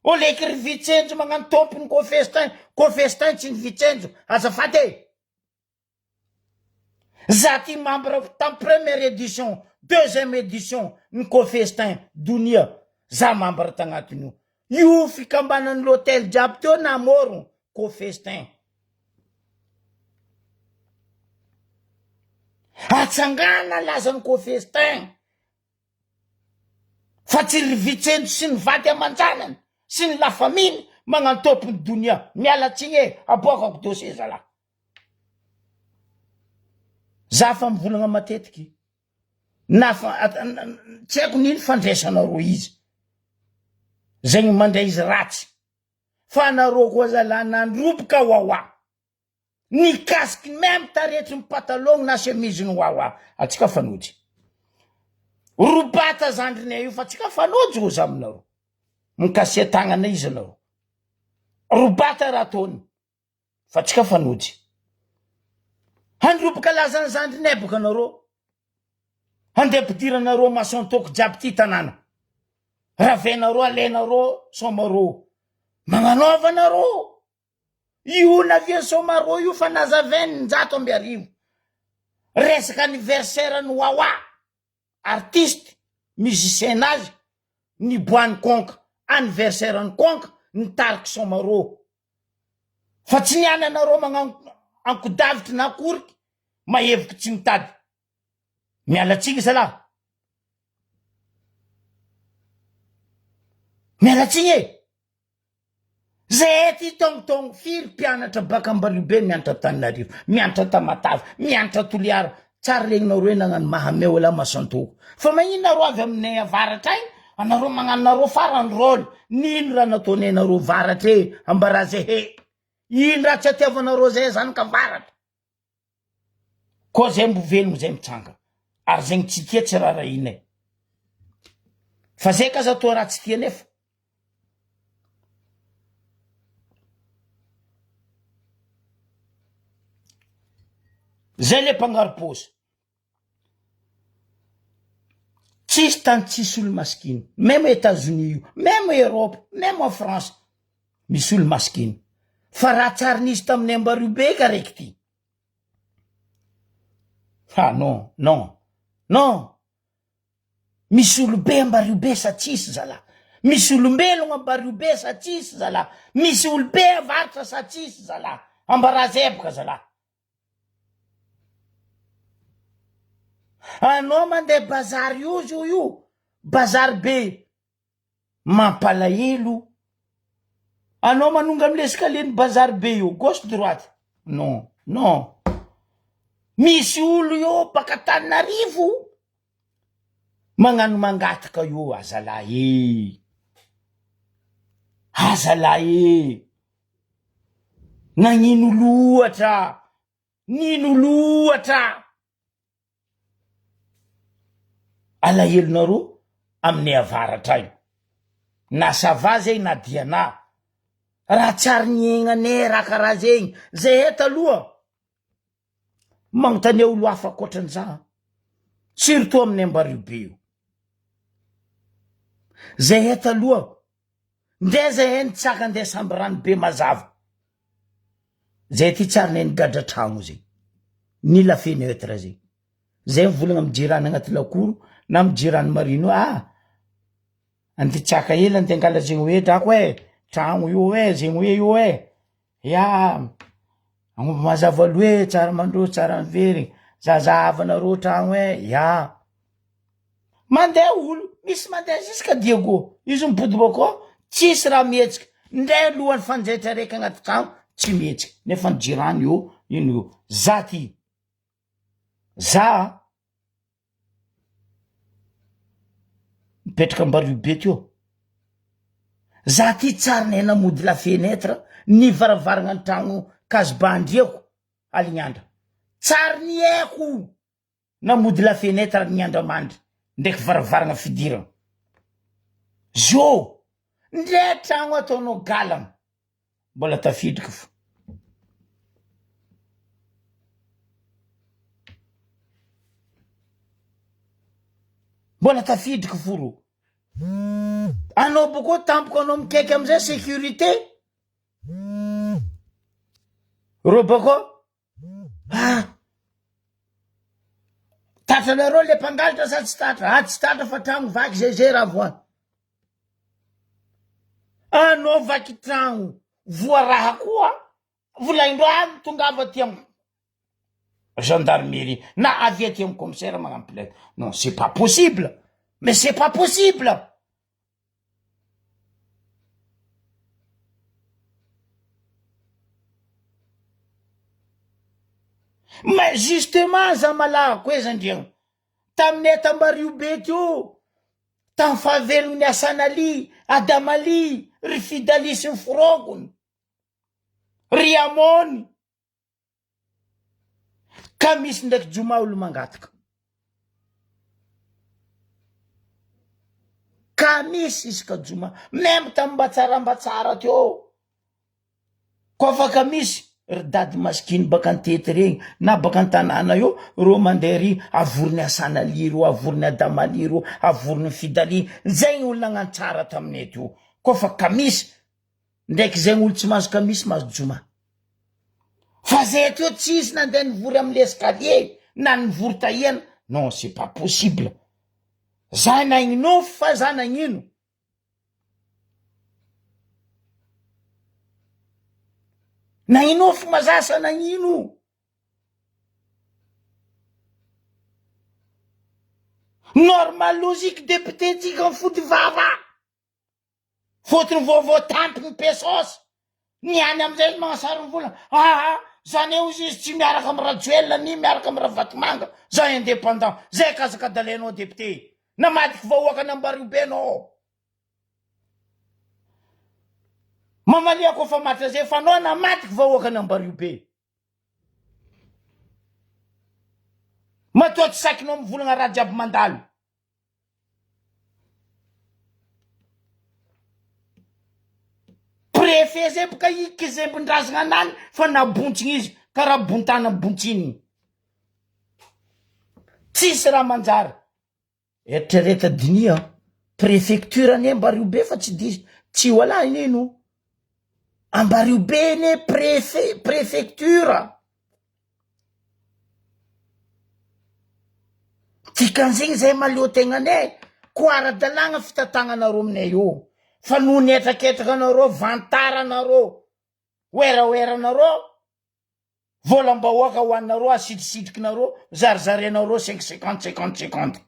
Speaker 1: oleky ry vitsenjo magnano tompony cofestin, cofestin tsy ny vitsenjo azafady e! Za ty membre tam première edition, deuxième edition ny cofestin donia, za membre tagnatin'io, io fikambanan'ny l'hotel jiaby teo namorogno cofestin. Atsangana lazan'i Cofestin fa tsy ry Vitsenjo sy ny vady aman-janany sy ny lafaminy magnantôpy ny donia. Miala tsiny e, aboakako dossier zalahy. Za fa mivolagna matetiky na fa tsy haiko n'ino fandraisanareo izy. Zegny mandray izy ratsy. Fa nareo koa zalahy nandroboka wawa. Nikasiky meme taretry ny patalon na chemise ny wawa. Atsika fanojy. Robata zandrinay io fa tsika fanojy oza aminareo. Mikasia tagnana izy anareo. Robata raha ataony fa tsika fanojy. Handroboka lazan'ny zandrinay boka anareo. Handeha ampidiranareo mason-toaka jiaby ty tanàna. Ravenareo alainareo Somarô. Magnanaova nareo. Io navia Somarô io fa nazavainy 11. Resaka anniversaire ny Wawa, artiste, musicien nazy, niboahan'ny konka, anniversaire ny konka, ny tariky Somarô. Fa tsy niany anareo magnano ankodavitry na koriky, mahevoky tsy mitady. Miala tsiny zalahy. Miala tsiny e. Zahay aty tongotong firy mpianatra baka Ambaliobe mianatra Antananarivo, mianatra Tamatave, mianatra Toliara. Tsara regninareo hoe nagnano Mahameo elah Masantoko. Fa magnino nareo avy aminay avaratra agny, anareo magnano nareo farany rôle. Nino raha nataonay nareo varatra e, ambarà zahay. Ino raha tsy atiavanareo zahay zanaka avaratra. Koa zay mbo velogno zay mitsanga ary zegny tsy tia tsy rarahinay fa zay ka aza toa raha tsy tia nefa. Zay le mpangaro paosy. Tsisy tany tsisy olo masikiny, meme Etats Unis io, meme Europe, meme en France. Misy olo masikiny. Fa raha tsary nisy tamin'ny Ambario be ka reky ty. Ha non, non, non. Misy olobe Ambario be sa tsisy zalahy? Misy olombelogno Ambario be sa tsisy zalahy? Misy olobe avaratra sa tsisy zalahy? Ambarazeboka zalahy. Anao mandeha bazary io zio io, bazary be mampalahelo. Anao manonga amle escalier ny bazary be io, gauche droite, non, non. Misy olo io baka Antananarivo magnano mangataka io azalahy e, azalahy e. Nagnino loatra, nino loatra. Alahelonareo aminay avaratra agny, na ça va zegny na diana, raha tsy ary niaignanay raha karaha zegny, zahay taloha magnontania olo hafa ankoatran'iza, surtout aminay Ambaribe io, zahay taloha Ndeha zahay nitsaka ndeha samby rano be mazava. Zay ty tsy ary neny gadra tragno zay. Ni la fenêtre zay. Zay mivolagna amy jirany agnaty lakoro na amy jirany mariny io ah andeha tsaka hely andeha angala zegny hoe drako e, tragno io e, zegny hoe io e. Ya agnomby mazava loha e, tsara mandroso tsara miverigny, zahazahavanareo tragno e, ya. Mandeha olo, misy mandeha jusqu'à Diego, izy mipody bakao, tsisy raha mihetsika, ndray lohan'ny fanjaitra raiky agnaty tragno tsy mihetsika, nefa ny jirany eo, ino eo, za ty, za mipetraka Ambaribe teo, za ty tsary nahay namody la fenêtre ny varavaragna ny tragno Kasba andriako alignandra, tsary ny haiko. Namody la fenêtre ny andramandry ndraiky varavaragna fidirana. Zo! Ndre tragno ataonao galana mbola tafidriky fo. Mbola tafidriky fo ro. Anao boko tampoka anao mikaiky amizay sécurité. Ro bako Ah! Tratranareo le mpangalatra sa tsy tratra? Ah, tsy tratra fa tragno vaky zay zay raha voa. Anao vaky tragno voa raha koa volaindroany tongava aty am gendarmerie na avy aty am commissaire magnano plainte. Non, c'est pas possible. Mais c'est pas possible. Mais justement za malahako e zandriagna, taminay tambario be teo, tam fahavelogny Hassan Ali, Adam Ali, ry Fidali sy ny forongony, ry Amony, Ka misy ndraiky joma olo mangataka. Ka misy isaka joma meme tam mba tsara mba tsara teo. Koa fa ka misy ry dady masikiny baka antety regny na baka antanàna eo reo mandeha ry avorony Hassanali reo avorony Adamali reo avorony Fidali zegny olo nagnano tsara taminay teo. Koa fa ka misy Ndraiky zegny olo tsy mahazo kamisy mahazo joma. Fa zay teo tsisy nandeha nivory amy l'escalier na nivory tahiana, non c'est pas possible. Za nagninofy fa za nagnino? Nagninofy ma za sa nagnino? Normal logique député tsika mifody vava. Fotony vaovao tampony pesos ny any amizay izy magnasary ny vola aa zany eo izy izy tsy miaraka am rajoelina ni miaraka am ravatomanga za indépendant zay kazakadalenao député namadiky vahoaka nambario be anao mamalia kofa matra zay fa anao namadiky vahoaka nambario be matoa tsy sakinao mivolagna raha jiaby mandalo Préfet zay boka i kizembin-drazagna anany fa nabontsigny izy karaha bontana bontsininy. Tsisy raha manjary. Eritrereto diniha, préfecture anie mba rio be fa tsy diso, tsy walahy nino. Ambariobe anie préfet préfecture. Dikan'izegny zay mahaleo tegnanay ko ara-dalàgna fitantagnanareo aminay eo fa noho ny hetraketraka anareo vantaranareo werawera-nareo volam-bahoaka hoaninareo asitrisitrikinareo zarizarainareo cinq cinquante cinquante cinquante.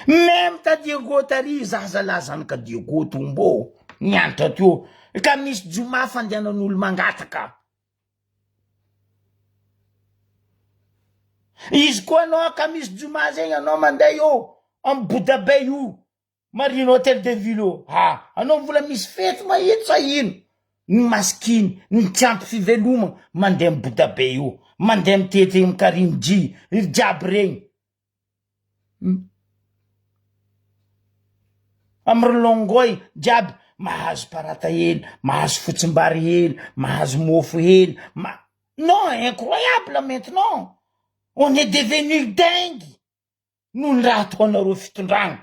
Speaker 1: Meme ta Diego tary zaza lahy zanaka Diego tombo nianatra teo ka misy joma fandehanan'olo mangataka. Izy koa anao ka misy joma zegny anao mandeha eo amy Bouddha Bay io Marina hotel de ville io ha anao mbola misy fety mahitsy sa ino? Ny masikiny, ny tsy ampy fivelomagna mandeha amy Bouddha Bay io mandeha mitety amy Karimdji ry jiaby regny. Amy ry Longoy jiaby mahazo parata hely, mahazo fotsimbary hely, mahazo mofo hely, ma- non incroyable maintenant, on est devenu dingue noho ny raha ataonareo fitondrana.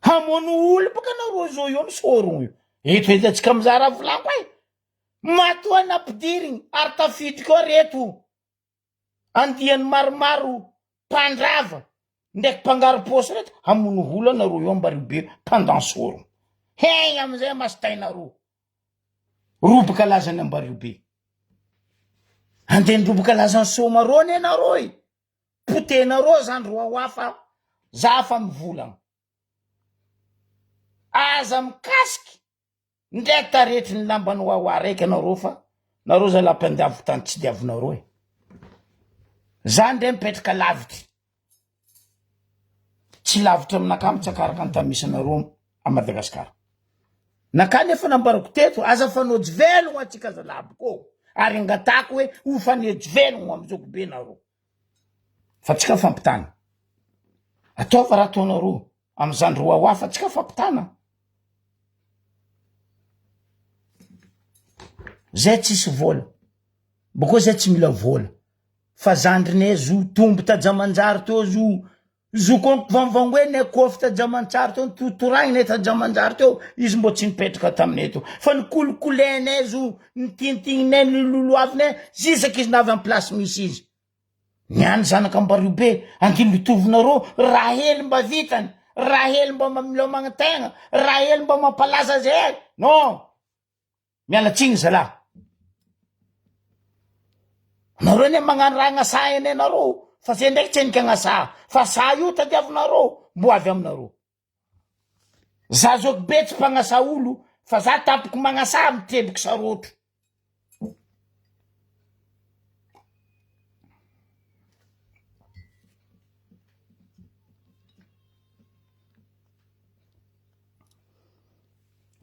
Speaker 1: Hamono olo boka nareo zao io misorogno io, eto edy atsika mizaha raha volako e. Matoa nampidirigny ary tafiditry koa reto andiany maromaro mpandrava ndraiky mpangaro-paosy reto hamono olo anareo io Ambaribe pendant soro. Hegny amizay masotainareo. Roboka lazany Ambaribe. Andeha ndroboka lazany Soamarô anie nareo e. Potehinareo zany roa fa za fa mivolagna. Aza mikasiky Ndre taretry ny lamban'i Wawa raiky anareo fa nareo zalahy mpiandavo tany tsy diavinareo e. Za ndre mipetraka lavitry. Tsy lavitra aminakahy mitsakaraka ny tany misy anareo a Madagascar. Nakahy nefa nambarako teto aza fanojy velogno atsika zalahy boko ary angatako hoe ho fanejy velogno am zokibe nareo. Fa tsika fampitana. Ataova raha ataonareo. Am zandry wawa fa tsika fampitana. Zay tsisy vola. Boko zay tsy mila vola. Fa zandrinay zo tombo tajamanjary teo zo zo ko vanvangoenay kofy tajamantsary teo nitotoragnay tajamanjary teo izy mbo tsy nipetraka taminay teo fa nikolokolenay zo nitintigninay niloloavinay zisaky izy navy am place misy izy. Ny any zanaka Ambariobe andilotovinareo Rahely mba vitany Rahely mba mamilomagna tegna Rahely mba mampalaza azy eh non miala tsiny zalah nareo anie magnano raha agnasaha anie nareo fa zay ndraiky tsy endriky agnasaha fa saha io tadiavinareo mbo avy aminareo Za zoky be tsy mpagnasa olo fa za tampoko magnasa mitreboko sarotro.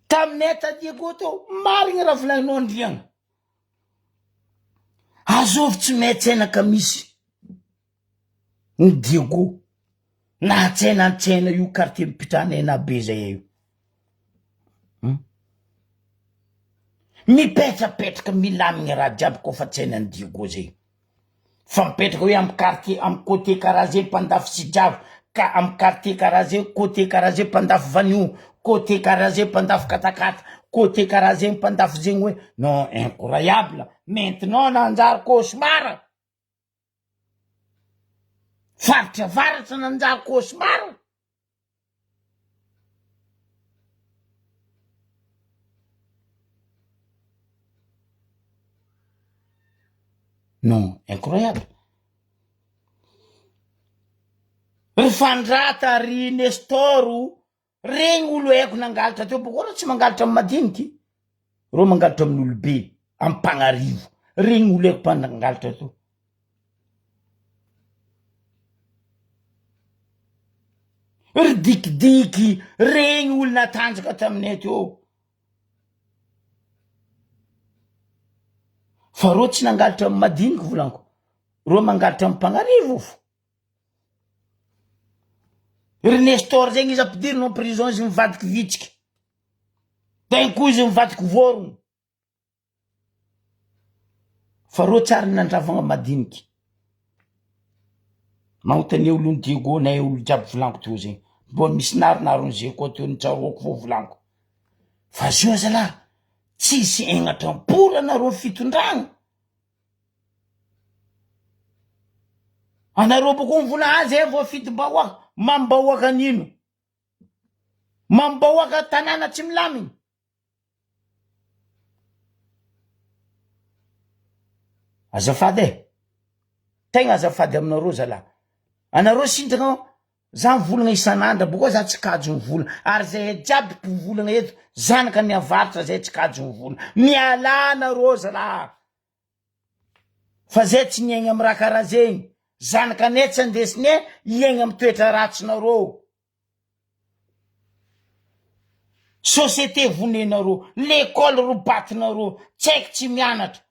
Speaker 1: Taminay ta Diego teo, marigny raha volagninao Andriagna. Azovy tsy miatsena ka misy. Ny Diego na tsena an-tsena io quartier mipitrahana ena be zay io. Hmm? Mipetrapetraka milamigny raha jiaby koa fa tsena ny Diego zay. Fa mipetraka hoe amy quartier amy côté karaha zay mpandafy sijavo ka amy quartier karaha zay côté karaha zay mpandafy vanio côté karaha zay mpandafy katakata côté karaha zay mpandafy zegny hoe non incroyable maintenant nanjary cauchemar. Faritra avaratra nanjary cauchemar. Non, incroyable. Ry Fandrata, ry Nestor, Regny olo haiko nangalatra teo boko reo tsy mangalatra amy madiniky reo mangalatra amin'olo be amy mpagnarivo regny olo haiko mpangalatra teo. Ry dikidiky regny olo natanjaka taminay teo fa reo tsy nangalatra amy madiniky volaniko reo mangalatra amy mpagnarivo fo. Ry Nestor zegny izy ampidirina en prison izy mivadiky vitsiky. D'un coup izy mivadiky vorogno. Fa reo tsary nandravagna madiniky. Magnontania olon'i Diego nay olo jiaby volaniko teo zegny. Mbô misy naronarony zay koa teo nitsaroako vao volaniko. Fa zio zalahy tsisy hegnatra am-pola nareo fitondragna. Anareo boko mivola ah zay voafidim-bahoaka, mamim-bahoaka an'ino? Mamim-bahoaka tanàna tsy milamigny. Azafady e! Tegna azafady aminareo zalahy. Anareo sindrana za mivolagna isan'andro boko za tsy kajo mivolagna ary zahay jiaby mpivolagna eto zanaka ny avaratra zay tsy kajo mivolagna. Mialà nareo zalahy fa zay tsy niaigna amy raha karaha zegny. Zanakanay tsy andesinay hiaigna amy toetra ratsinareo. Société vonenareo, l'école robatinareo, tsy haiko tsy mianatra,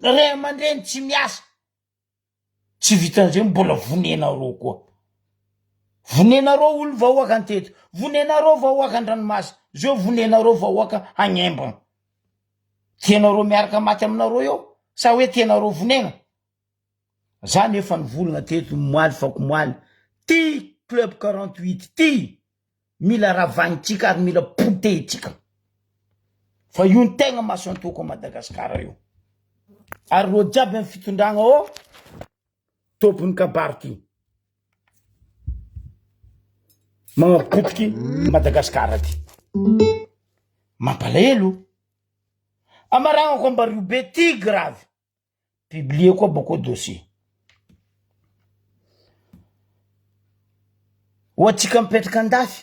Speaker 1: ray aman-dreny tsy miasa, tsy vitan'izay mbola vonenareo koa. Vonenareo olo vahoaka anteto, vonenareo vahoaka an-dranomasina, zeo vonenareo vahoaka hagnembana. Tianareo miaraka maty aminareo eo sa hoe tianareo vonena? Za nefa nivolagna teto moaly fako moaly, ty club 48 ty mila ravagnitsika ary mila potehitsika fa io ny tegna maso antoko a Madagasikara io ary reo jiaby amy fitondragna ao tompony kabary ty magnapotiky Madagasikara ty mampalahelo amaragnako ambario be ty gravy. Publier koa boko dossier. Ho antsika mipetraka andafy,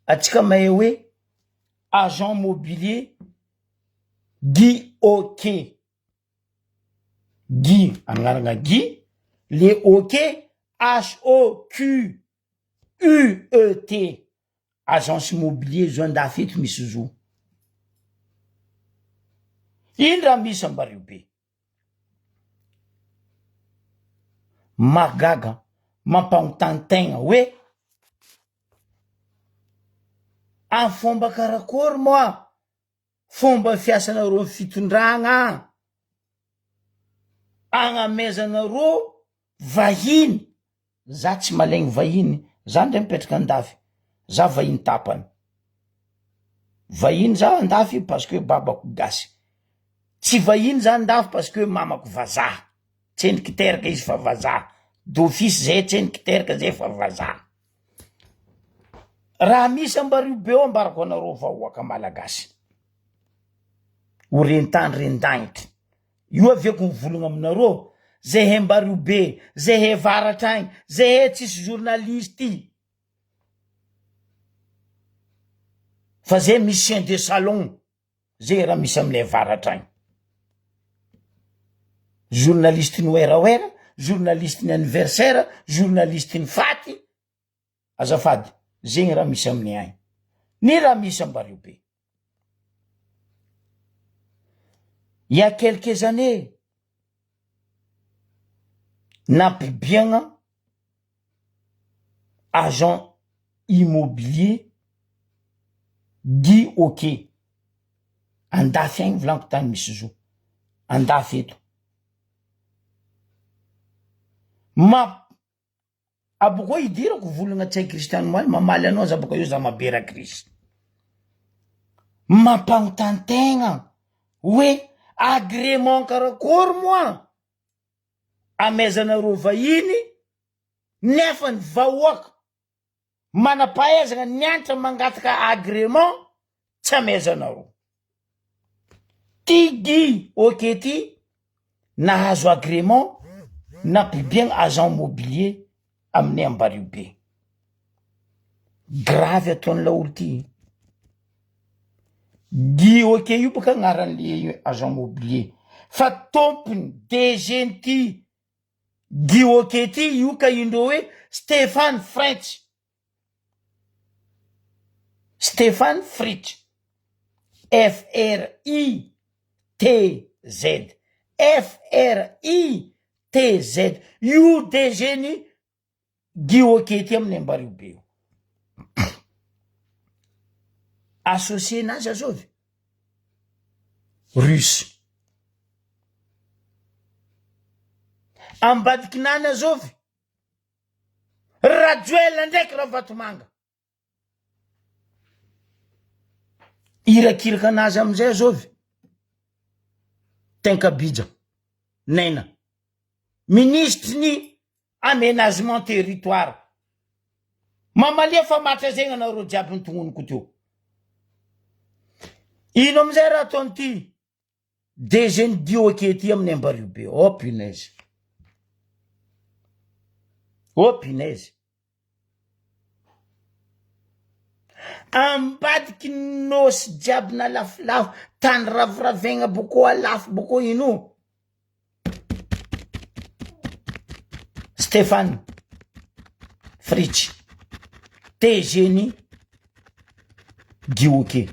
Speaker 1: atsika mahay hoe agent mobilier Guy ok. Guy agnarana Guy, le ok H O Q U E T. Agence immobilier zo andafy eto misy zo. Ino raha misy ambario be. Mahagaga, mampanontany tegna hoe amy fomba karakôry moa fomba fiasanareo fitondragna agnamezanareo vahiny, za tsy malaigny vahiny, za ndray mipetraka andafy, za vahiny tapany, vahiny za andafy parce que babako gasy, tsy vahiny za andafy parce que mamako vazaha, tsendriky teraka izy fa vazaha, d'office zay tsendriky teraka zay fa vazaha. Raha misy ambario be eo ambarako anareo vahoaka malagasy, ho ren-tany ren-dagnitry. Io aviako mivolagna aminareo, zehe mbario be, zehe avaratra agny, zehe tsisy journaliste fa zehe misy chien de salon, zehe raha misy aminay avaratra agny. Journaliste ny werawera, journaliste ny anniversaire, journaliste ny faty, azafady, zegny raha misy aminay agny. Ny raha misy ambario be. Il y a quelques années, nampibiagna agent immobilier Guy Ok, andafy agny volaniko tany misy zo, andafy eto. Mamp- Abokeo idirako volagna tsy hay Christian omaly mamaly anao za boka eo za mabera Chris. Mampagnontany tegna hoe agrément karakory moa amezanareo vahiny nefa ny vahoaka Manam-pahaizana nianatra mangataka agrément tsy amezanareo. Ty Guy ok ty nahazo agrément nampibiagna agent mobilier aminay Ambariho be. Grave ataon'ny laolo ty. Guy ok io boka agnaran'le agent mobilier fa tompony DG n'ty Guy ok ty io ka indreo hoe Stéphane French Stéphane Fritz F R I T Z F R I T Z io DG ny Guy ok ty amin'ny ambario be io associé nazy azovy russe ambadikinany azovy. Rajoelina ndraiky Ravatomanga. Irakiraka anazy amizay azovy? Tenkabija Naina, minisitry ny aménagement territoire. Mamalia fa matra zegny anareo jiaby notognoniko teo. Ino amizay raha ataon'ity DG ny Dioke ty amin'ny Ambariobe? Oh punaise. Oh punaise. Ambadiky ny nosy jiaby nalafolafo, tany raviravegna boko alafo boko ino? Stéphane Fritsch, TG ny Dioke.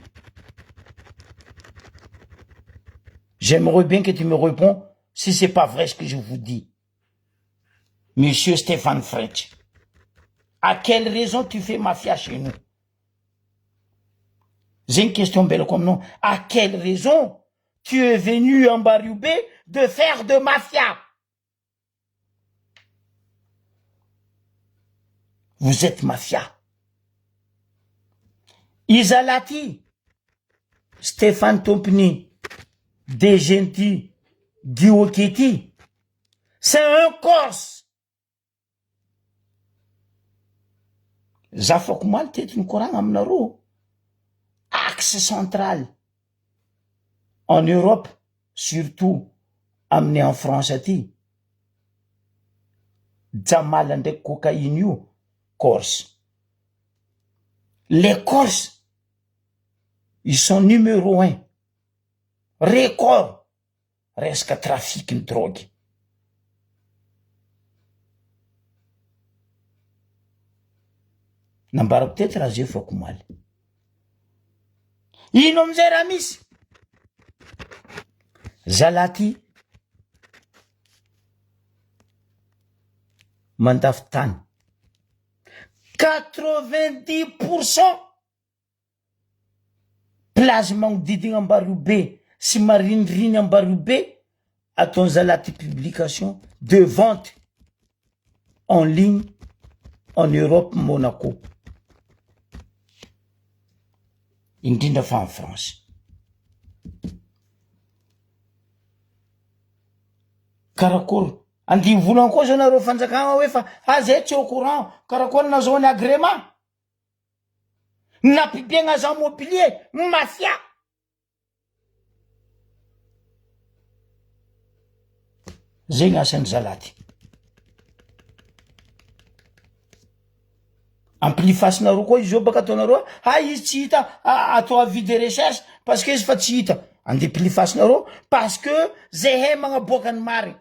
Speaker 1: J'aimerais bien que tu me réponds si c'est pas vrai ce que je vous dis. Monsieur Stéphane Fritsch, à quelle raison tu fais mafia chez nous? Zegny question ambelako aminao. À quelle raison tu es venu Ambariobe de faire de mafia? Vous êtes mafia. Iza lahy ty? Stéphane tompony DG ty Guy Hockey ty. C'est un corse. Za fako omaly teto nikoragna aminareo axe central en Europe surtout amin'ny en France aty Jamal ndraiky cocaïne io corse les corses ils sont numéro un record resaka trafic ny drogue. Nambarako teto raha zay fako omaly. Ino amizay raha misy? Zalahy ty mandafo tany 90% Plage magnodidigna Ambariobe sy mariniriny Ambariobe ataony zalahy ty publication de vente en ligne en Europe Monaco indrindra fa en France. Karakory andia hivolagna koa zao nareo fanjakagna hoe fa ah zay tsy au courant karakory nazahoany agrément. Nampibiagna agent mobilier mafia. Zegny asan'ny zalahy ty. Ampilifasinareo koa izy io baka ataonareo ha izy tsy hita atao avis de recherche parce que izy fa tsy hita. Andeha pilifasinareo parce que zehay magnaboaka ny marigny.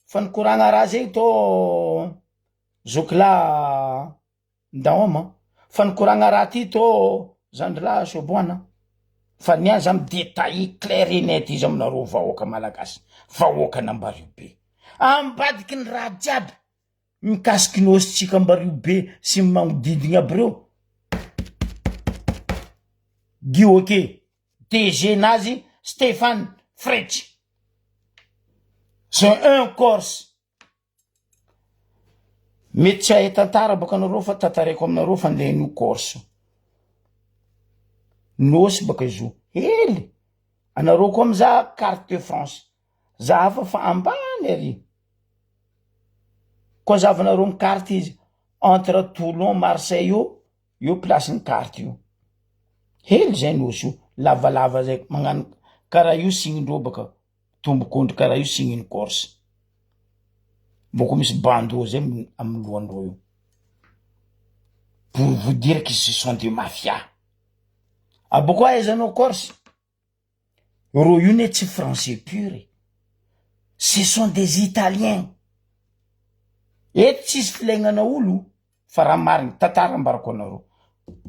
Speaker 1: Fa nikoragna raha zegny tô zokilahy Ndaoma, fa nikoragna raha ty tô zandrilahy Soboana fa ny ahy za mi detailler clair et net izy aminareo vahoaka malagasy, vahoaka an'Ambariobe. Ambadiky ny raha jiaby mikasiky ny hositsika Ambariobe sy ny magnodidigny aby reo, Guy ok, DG nazy Stéphane Fretch, c'est un corse. Mety tsy hahay tantara baka anareo fa tantaraiko aminareo fa ndeha anio corse. Nosy baka izy io. Hely! Anareo koa mizaha carte de France. Zahava fa ambany ary. Koa zahavanareo amy carte izy entre Toulon Marseille io, io place ny carte io. Hely zay nosy io, lavalava zay magnano karaha io signe-ndreo baka. tombok'ondry karaha io signe-n'ny corse, mbô koa misy bandeau zay amin'ny lohandreo io, pour vous dire que ce sont des mafias, abôkeo ahaizanao corse, reo io ne tsy français pur e, ce sont des italiens, eto tsisy filainana olo fa raha marigny tantara ambarako anareo,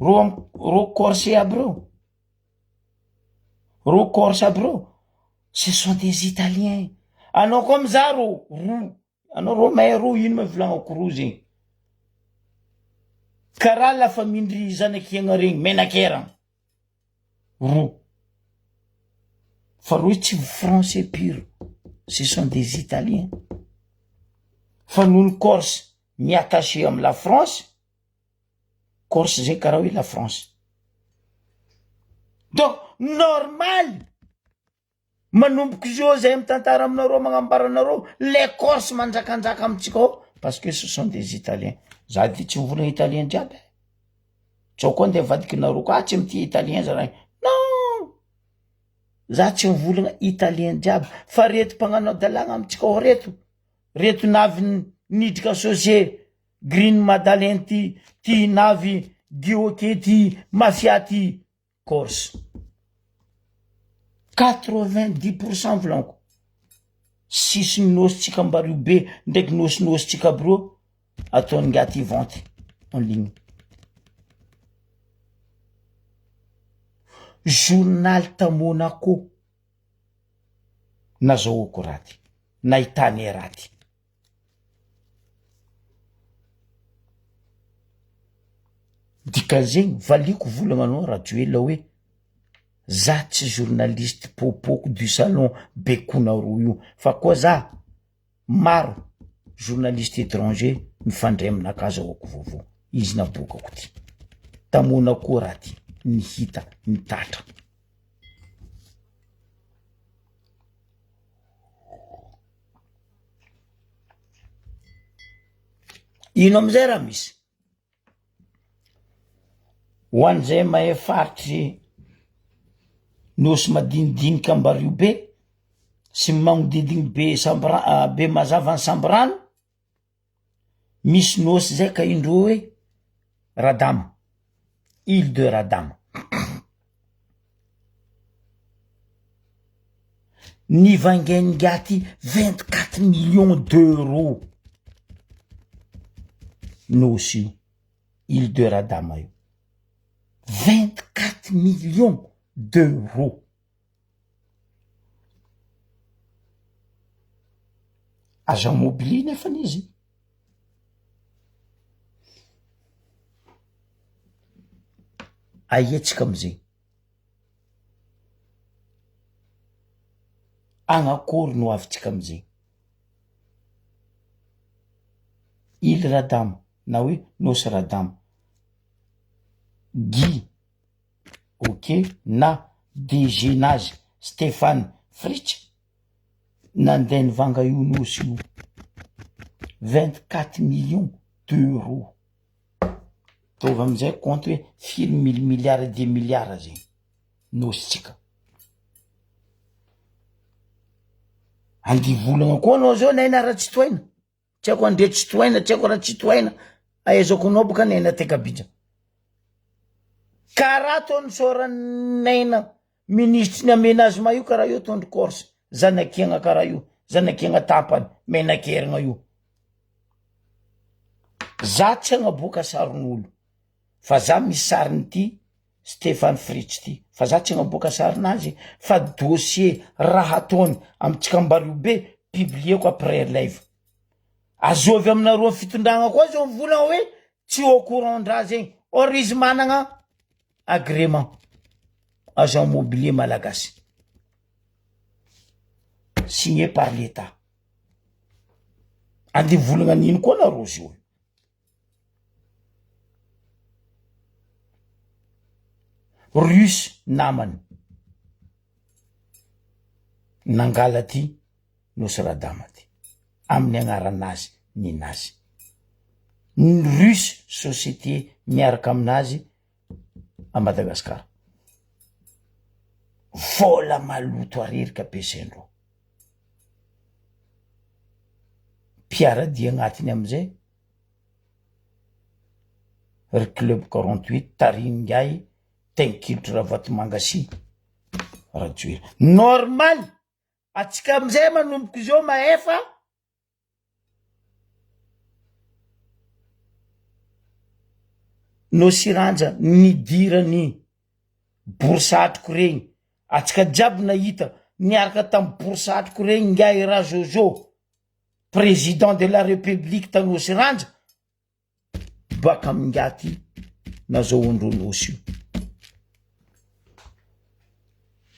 Speaker 1: reo am- reo corse aby reo. Reo corse aby reo ce sont des italiens anao koa mizaha rô ro anao rô mahay rô ino ma volagnako rô zegny karaha la famille-ndry zanak'iagna regny menakera ro fa reo tsy français pur ce sont des italiens fa noho ny corse. mi-attaché amy la France, Corse zay karaha hoe la France. Donc normal manomboka izao zay mitantara aminareo magnambara anareo le Corse manjakanjaka amitsika ao parce que ce sont des italiens. Za ty tsy mivolagna italien jiaby e. Tsao koa ndeha avadikinareo koa ah tsy mitia italien zalahy. Non! Za tsy mivolagna italien jiaby fa reto mpagnano adalagna amitsika ao reto, reto navy nidrika associé Green Madalen ty ty navy Guy ty mafia ty Corse. 90% volaniko. Sisy nositsika mbario be ndraiky nosinositsika aby reo ataon'ny ngahy ty vente en ligne. Journal ta Monaco nazahoako raha ty, nahitanay raha ty. Dikan'izegny valiako volagna anao Rajoelina hoe za tsy journaliste pôpôko du salon bekonareo io fa koa za maro journaliste étranger mifandray aminakahy azahoako vaovao, izy naboakako ty, ta Monaco raha ty ny hita ny tatra. Ino amizay raha misy? Ho an'izay mahay faritry Nosy madinidinika Ambariobe sy ny magnodidigny be Sambira- be mazava ny Sambirano, misy nosy zay ka indreo hoe Radama, ile de Radama. Ny vangain'ingahy 24 millions d'euros nosy io, ile de Radama io, 24 millions d'euros. Agent immobilier nefany izy. Aia tsika amizay? Agnakory no avitsika amizay? Ile Radama na hoe Nosy Radama. Guy ok na DG nazy Stéphane Fritsch nandeha nivanga io nosy io 24 millions d'euros ataovy amizay compte hoe firy mille milliards de milliards zegny nositsika andeha volagna koa anao zao naina raha tsy toaina Tsy haiko andre tsy tohaina, tsy haiko raha tsy tohaina, ahaizako anao boka Naina Tekabija. Karaha ataon'ny sôran'i Naina minisitry ny aménagement io karaha io ataondry Corse, zanakiagna karaha io, zanakiagna tapany, menakerigna io. Za tsy hagnaboaka sarin'olo fa za misy sarin'ity Stéphane Fritsch ty fa za tsy hagnaboaka sarinazy fa dossier raha ataony amy tsikambario be publieko après live. Azovy aminareo amy fitondragna koa zao mivolagna hoe tsy au courant ndraha zegny or izy managna agrément agent immobilier malagasy signé par l'Etat. Andeha volagna an'ino koa nareo zio. Russe namany nangala ty Nosy Radama ty amin'ny agnaranazy ninazy. Ny Russe société miaraka aminazy à Madagascar. Vola maloto arerika ampiasaindreo. Mpiara-dia agnatiny amizay ry club 48 tarihin'ingahy Tenkilotry Ravatomanga sy Rajoelina. Normal! Atsika amizay manomboka izao mahefa. Nosy Ranja nidirany borisatroko regny, atsika jiaby nahita niaraka tamy borisatroko regny ingahy Rajojo président de la république ta Nosy Ranja. Baka amin'ingahy ty nazahoandreo nosy io.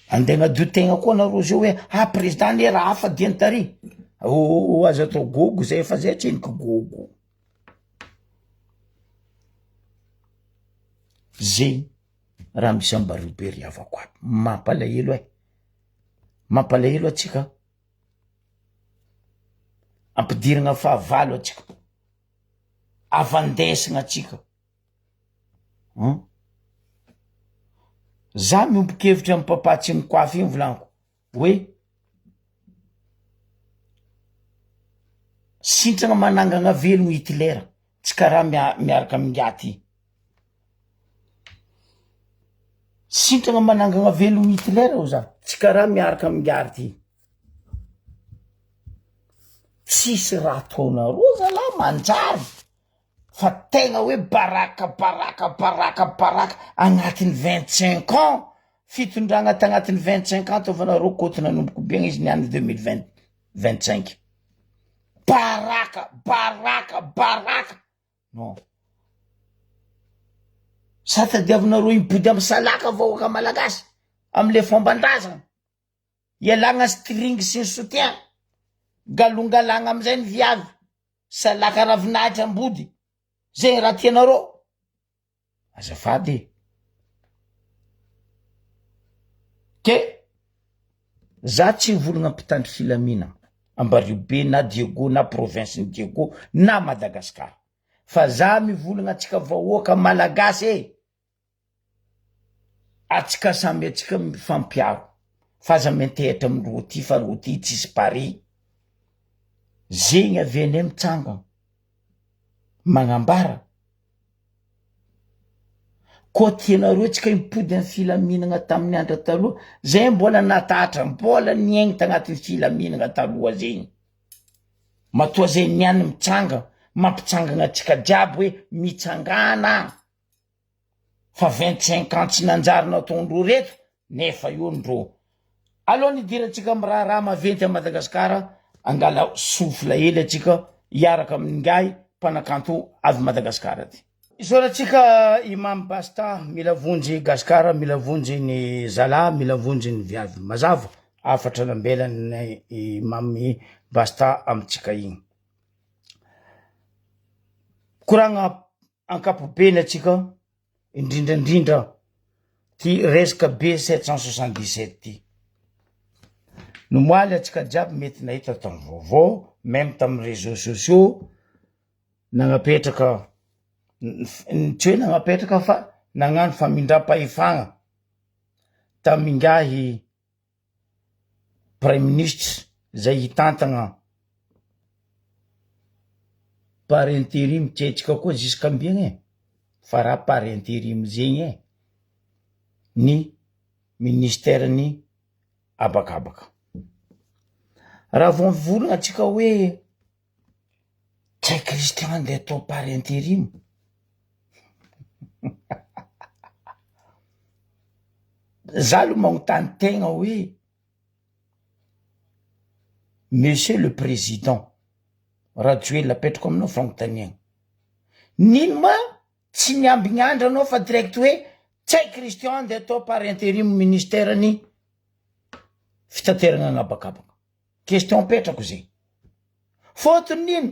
Speaker 1: Andeha hagnadio tegna koa nareo zao hoe ah président anie raha hafa diany tary. Oh aza atao gogo zay fa zay tsendriky gogo. Zegny raha misy ambareo be ry havako aby. Mampalahelo e! Mampalahelo atsika. Ampidiragna fahavalo atsika. Avandesagna atsika. Hum. Za miombon-kevitra amy papa tsy mikoafy igny volagniko hoe sitrana manangana velogno Hitler tsy karaha mia- miaraka amin'ingahy ty. Sitrana manangana velogno Hitler hoy za, tsy karaha miaraka amin'ingahy ty. Tsisy raha ataonareo zalahy manjary fa tegna hoe baraka baraka baraka baraka agnatin'ny 25 ans fitondragna tagnatin'ny 25 ans ataovanareo kôty nanomboka obiagna izy niany 2020 25 baraka baraka baraka non sa tadiavinareo hipody amy salaka vahoaka malagasy amle fomban-drazana ialagna string sy ny soutien galongalagna amizay ny viavy Salaka ravinahitra ambody zegny raha tianareo azafady e ke za tsy mivolagna mpitandro filamina Ambariho be na Diego na province ny Diego na Madagascar fa za mivolagna antsika vahoaka malagasy e Atsika samy atsika mifampiaro fa aza miantehatra am rô ty fa rô ty tsisy pare, zegny avy anay mitsangana magnambara koa tianareo tsika hipody am filaminagna tamin'ny andro taloha zay mbola natatra mbola niaigny tagnatin'ny filaminagna taloha zegny, matoa zay niany mitsanga mampitsangana atsika jiaby hoe mitsangana. fa 25 ans tsy nanjary nataondreo reto nefa io ndro aloha nidirantsika amy raharaha maventy a Madagasikara angala souffle hely atsika hiaraka amin'ingahy mpanakanto avy Madagasikara ty. Isaorantsika Imam Basta, mila vonjy Gasikara, mila vonjy ny zalahy, mila vonjy ny viavy. Mazava hafatra nambelan'ny Imam Basta amintsika igny. Koragna ankapobeny atsika indrindrandrindra ty resaka B 777 ty nomoaly atsika jiaby mety nahita tamy vaovao meme tamy réseaux sociaux nagnapetraka tsy hoe nagnapetraka fa nagnano famindram-pahefagna tamingahy Praiminisitra zay hitantagna par interim tsy haintsika koa jusqu'ambiagna e, fa raha par interim zegny e, ny ministeran'ny habakabaka. Raha vao mivolagna antsika hoe Ntsay Christian nde atao par interim, za aloha magnontany tegna hoe monsieur le président Rajoelina apetrako aminao fagnontaniagna, nino ma tsy miambigny andro anao fa direct hoe Ntsay Christian nde atao par interim ministeran'ny fitateragna agnabakabaka. Question apetrako zegny. Fôtony nino?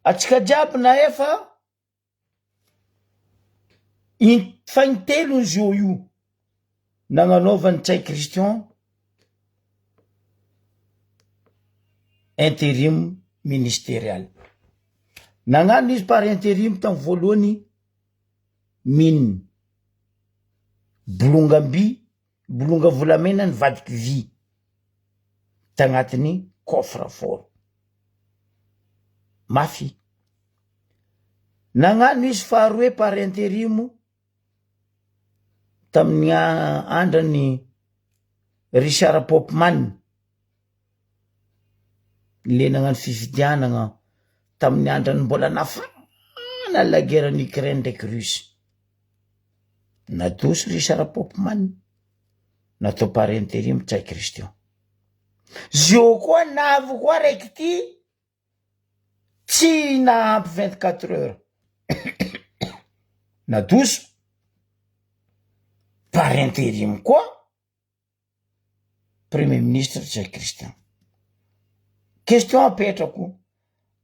Speaker 1: Atsika jiaby na efa in- fanintelony zio io nagnanaovan'i Ntsay Christian interim ministerial. Nagnano izy par interim tamy voalohany mine bolongam-by Bolonga volamena nivadiky vy tagnatin'ny coffre fort. Mafy. Nagnano izy faharoe par interim tamin'ny andran'i Richard Popman, le nagnano fifidianagna tamin'ny andrany mbola nafana la guerre en Ukraine ndraiky Russe. Nadoso Richard Popman, natao par interim Ntsay Christian. Zio koa navy koa raiky ty tsy nahampy 24 heures. Nadoso par interim koa Premier ministre Ntsay Christian. Question apetrako,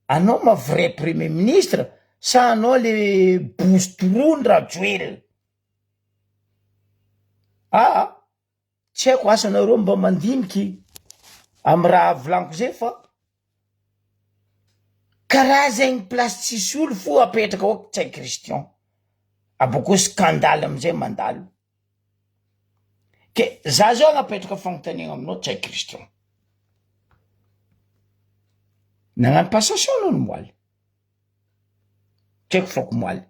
Speaker 1: anao ma vrai premier ministre? Sa anao le bosy Rajoelina? Aa tsy haiko asa nareo mba mandiniky amy raha volaniko zay fa karaha zegny place tsisy olo fo apetraka ao Ntsay Christian, abôkeo scandale amizay mandalo, ke za zao agnapetraka fagnontaniana aminao Ntsay Christian, nagnano passation anao nomoaly? Tsy haiko fako moaly.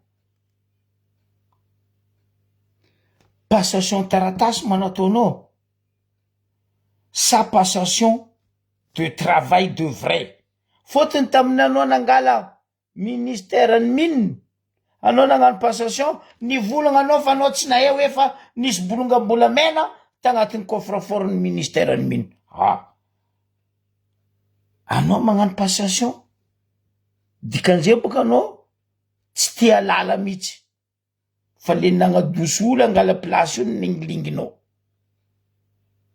Speaker 1: Passation taratasy ma nataonao sa passation de travail de vrai? Fôtony tamin'ny anao nangala ministère ny mine, anao nagnano passation, nivolagna anao fa anao tsy nahay hoe fa nisy bolongam-bolamena tagnatin'ny coffre fort ny ministère ny mine. Ah! Anao magnano passation, dikan'izay boka anao tsy tia lala mihitsy fa le nagnadoso olo angala place io no lingilinginao,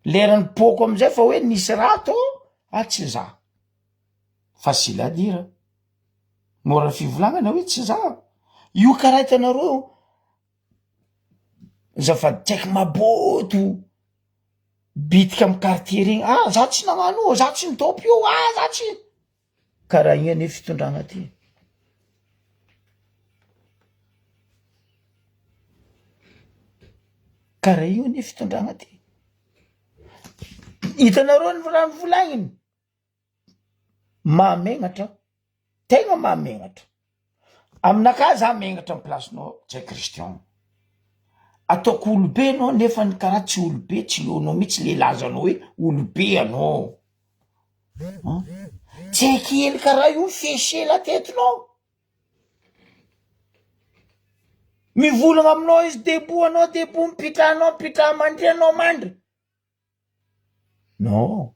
Speaker 1: lerany poko amizay fa hoe nisy raha tô ah tsy za, facile à dire, mora fivolagnana hoe tsy za, io karaha hitanareo Azafady tsy haiko maboto bitika amy quartier regny, ah za tsy nagnano io, za tsy nitôpy io, ah za tsy, karaha igny anie fitondragna ty. Karaha io anie fitondragna ty, hitanareo ny raha nivolagniny? Mahamegnatra, tegna mahamegnatra. Aminakahy za megnatra am place-nao Jay Christian. Ataoko olobe anao nefany karaha tsy olobe, tsy leonao mihitsy le lazanao hoe olobe anao. An! Tsy haiko hely karaha io fese la tetinao. Mivolagna aminao izy debout anao debout, mipitraha anao mipitraha, mandria anao mandry. Non,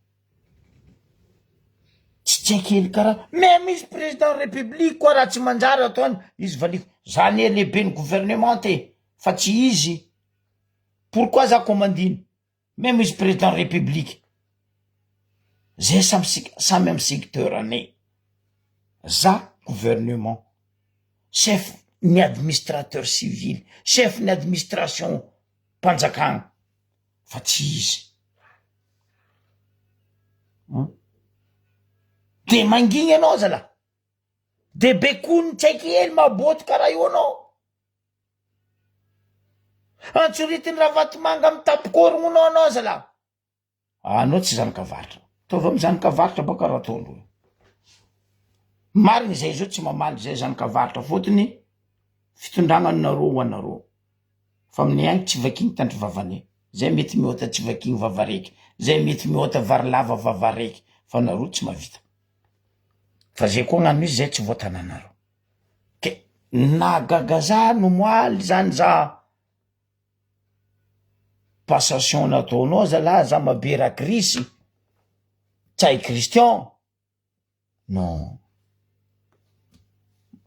Speaker 1: tsy tsy kely karaha meme izy président république koa raha tsy manjary ataony izy valiko za anie lehiben'ny gouvernement e fa tsy izy pourquoi za commandiny meme izy président république zay samy sec- samy amy secteur anay za gouvernement chef ny administrateur civil chef ny administration mpanjakana fa tsy izy an! De mangigny anao zalah, de be kony tsy haiko hely maboto karaha io anao, antsoritiny Ravatomanga mitapikôrognonao anao zalah. Anao tsy zanak'avaratra, ataovy amy zanak'avaratra baka raha ataondreo. Marigny zay zao tsy mamaly zay zanak'avaratra fôtony fitondragna nareo ho anareo. Fa aminay agny tsy vakigny tandry vavanay, zay mety miôta tsy vakigny vava raiky, zay mety miôta vary lava vava raiky, fa nareo tsy mahavita. Fa zay koa agnano izy zay tsy voatananareo. Ke nahagaga za nomoaly zany za. Passation nataonao zalahy za mabe rakrisy, Ntsay Christian. Non.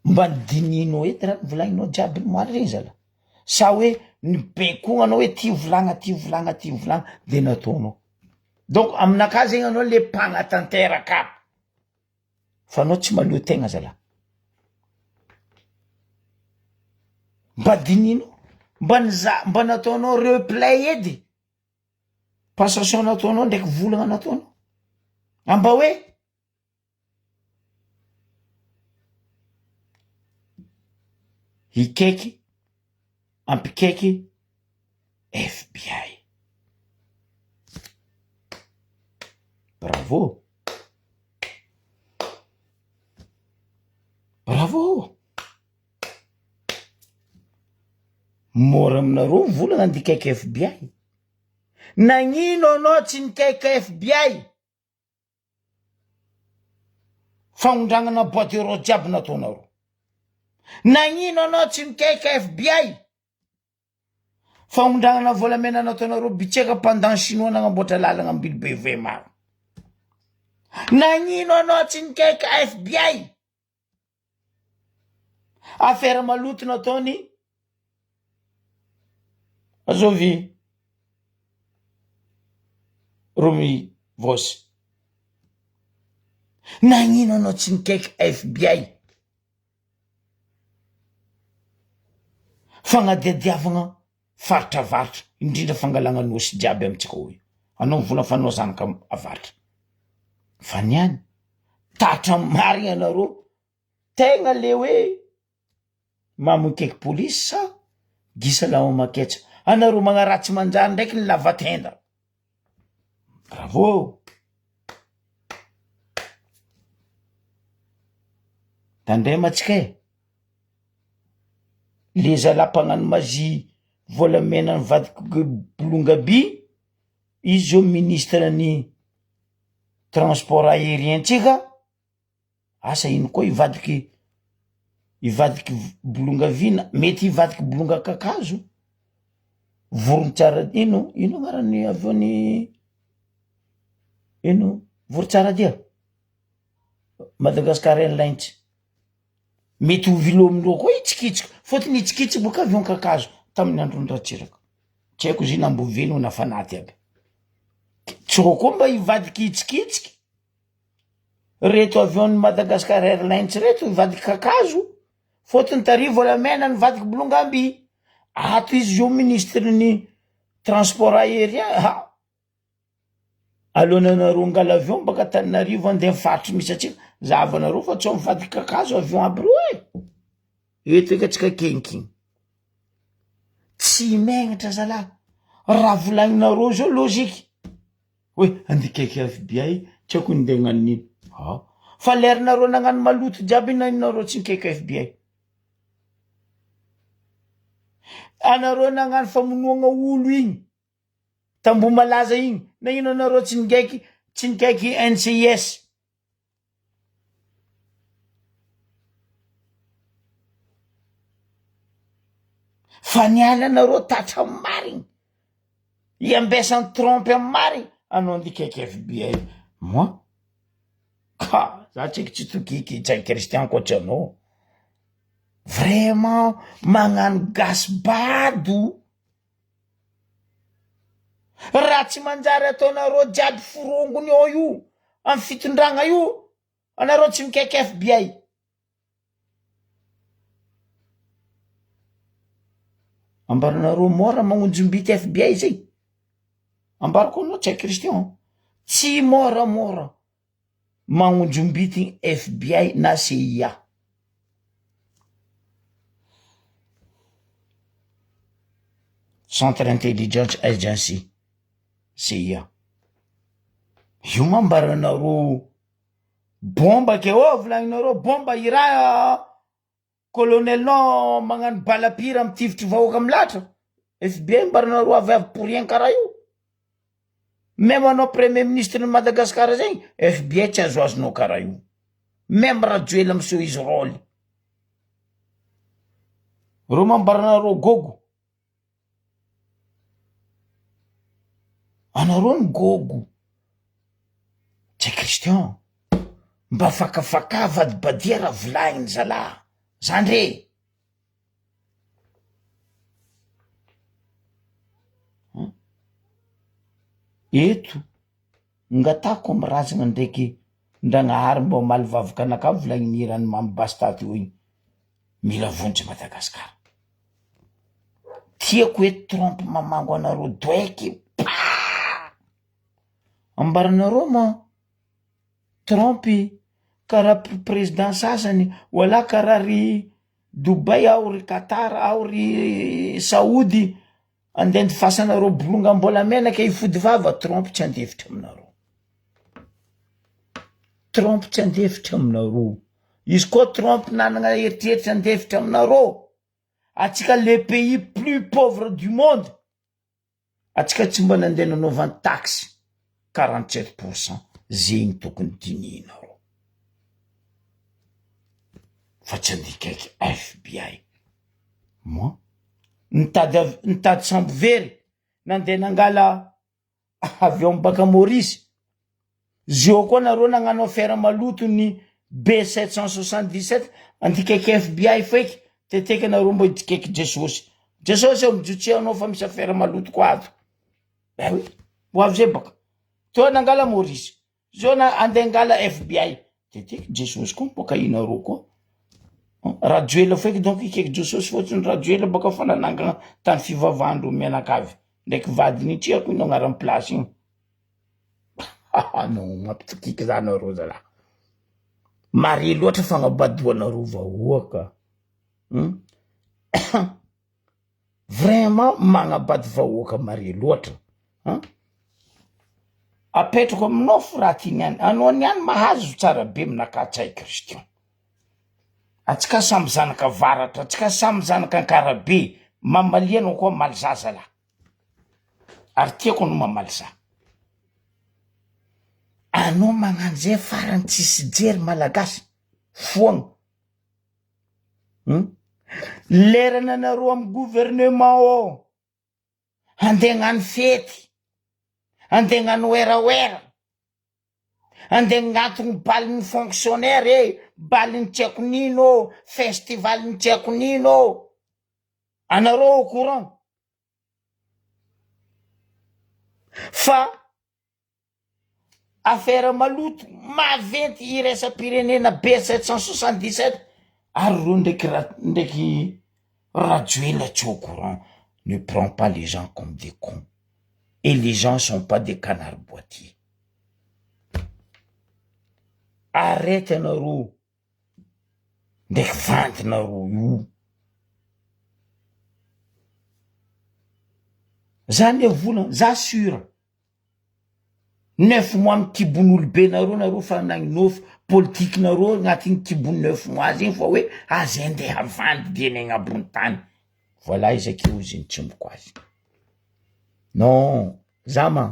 Speaker 1: Mba nidinihinao ety raha ny volagninao jiaby ny moaly regny zala. Sa hoe nibaikoana anao hoe ty volagna ty volagna ty volagna de nataonao. Donc aminakahy zegny anao le mpagnatanteraka fa anao tsy mahaleo tegna zala. Mba dinihinao, mba niza- mba nataonao replay edy. Passation nataonao ndraiky volagna nataonao amba hoe hikaiky ampikaiky FBI. Bravo. Bravo. Mora aminareo volana andikaiky FBI. Nagnino anao tsy nikaiky FBI? Fagnondragnana bois de rose jiaby nataonareo. Nagnino anao tsy nikaiky FBI? Fagnondragnana volamena nataonareo bitseka pendant chinois nagnamboatra lalagna ambilobe Vohemar. Nagnino anao tsy nikaiky FBI? Affaire maloto nataony azovy Romy Voos. Nagnino anao tsy nikaiky FBI? Fagnadiadiavagna faritra avaratra, indrindra fangalagna nosy jiaby amintsika ao io. Anao mivola fa anao zanaka avaratra. Fa niany, tatra marigny anareo, tegna le hoe mamoikaiky polisy sa gisa lao maketsa. Anareo magnaratsy manjary ndraiky ny lava tenda. Bravo! Tandrema atsika e! Le zalahy mpagnano magie volamena nivadiky bolonga by, izy zao ministre ny transport aérien tsika, asa ino koa hivadiky hivadiky bolonga vy na mety hivadiky bolonga kakazo, vorontsara ino ino agnarany avion-ny ino vorontsaradia? Madagascar Airlines. Mety ho vilomindreo koa hitsikitsika, fôtony hitsikitsika boka avion kakazo tamin'ny andron'i Ratsiraka, tsy haiko izy io na mbo velogno na fa naty aby, tsô koa mba hivadiky hitsikitsiky reto avion-ny Madagascar Airlines reto hivadiky kakazo, fôtony tary volamena nivadiky bolongam-by, ato izy zao ministre ny transport aérien, ha! Aleon'ny anareo angala avion baka Antananarivo andeha am faritry misy atsika, zahavanareo fa tsy ao mivadiky kakazo avion aby reo e! Eto eky atsika kenkigny, tsy megnatra zalahy, raha volagninareo zao logique hoe andeha akaiky FBI tsy haiko ndeha hagnano nino, ah fa lerinareo nagnano maloto jiaby iny naninareo tsy nikaiky FBI? Anareo nagnano famonoagna olo igny Tamboho malaza igny, nagnino anareo tsy nigaiky tsy nikaiky NCIS? Fa niala anareo tatra marigny, iambesan'i Trump amy marigny, anao andeha hikaiky FBI, moi? Ka, za tsaiky tsy tokiky Ntsay Christian ankoatry anao, vraiment magnano gasy bado. Raha tsy manjary ataonareo jiaby forongony ao io am fitondragna io anareo tsy mikaiky FBI. Ambaranareo mora magnonjombity FBI zay? Ambarako anao tsy hay Christian, tsy moramora magnonjombity FBI na CIA. Centre Intelligence Agency, CIA. Io ma ambaranareo bomba ke ô volagninareo bomba i raha Colonel nao magnano bala pire mitifitry vahoaka milahatra, FBI ambaranareo avy avy pour rien karaha io. Meme anao premier ministre ny Madagascar zegny, FBI tsy azoazonao karaha io. Meme Rajoelina miseho izy rôle. Reo ma ambaranareo gogo. Anareo ny gogo. Tsy Christian. Mba fakafaka vadibadia raha volagniny zalahy. Zandry e. Eto ngatahako amy razagna ndraiky ndragnahary mba omaly vavaka anakahy volagniny hiran'i Mamy Basta teo igny, mila vonjy Madagasikara. Tiako eto Trump mamango anareo doeky pa! Ambaranareo ma Trump karaha président sasany wala karaha ry Dubai ao ry Qatar ao ry Saody Andeha andifasanareo bolongam-bolamena ke hifody vava, Trump tsy handefitra aminareo. Trump tsy handefitra aminareo. Izy koa Trump nanana eritreritra handefitra aminareo, atsika le pays plus pauvre du monde, atsika tsy mba nandeha nanaovany taxe 47 pourcent, zegny tokony dinihinareo. Fa tsy andeha hikaiky FBI. Moi? Nitady av- nitady sambo very, nandeha nangala avion baka Maurice. Zio koa nareo nagnano affaire maloto ny B 777 andikaiky FBI feky, teteky nareo mbo hidikaiky Jesosy. Jesosy ô mijotsia anao fa misy affaire maloto koa ato. Ben oui, ho avy zay baka. Teo nangala Maurice. Zao na andeha angala FBI. Teteky Jesosy koa mipoaka inareo koa. Rajoelina feky donc ikeky Jesosy fotsiny Rajoelina baka fa nanangana tany fivavahan-dreo mianakavy ndraiky vadiny iny tsy haiko ino agnaran'ny place igny. Non, mampitokiky za nareo zalahy. Mare loatra fagnabadoanareo vahoaka. Hum. Vraiment magnabado vahoaka mare loatra. Hein? Apetrako aminao fo raha ty niany. Anao niany mahazo tsara be aminakahy Ntsay Christian. Antsika samy zanaka avaratra, antsika samy zanaka Ankarabe. Mamalia anao koa mamaly za zalahy. Ary tiako anao mamaly za. Anao magnano zay farany tsisy jery malagasy. Foagna. Hum? Lerana anareo amy gouvernement ao. Handeha hagnano fety. Handeha hagnano werawera. Andeha agnatony balin'ny fonctionnaire e, balin'ny tsy haiko nino ô, festival-n'ny tsy haiko nino ô. Anareo au courant? Fa affaire maloto maventy iraisam-pirenena B 777 ary reo ndraiky ra- ndraiky Rajoelina tsy au courant, ne prends pas les gens comme des cons et les gens sont pas des canards boitiers. Arrête anareo ndraiky vandinareo io. Za ne vola, za sur. Neuf mois amy kibon'olobe nareo nareo fa nagnonofy politique nareo agnatin'ny kibon'ny neuf mois zegny fa hoe aza andeha havandy dieny agnabon'ny tany, voilà izy akeo izy nitsimboko azy, non za ma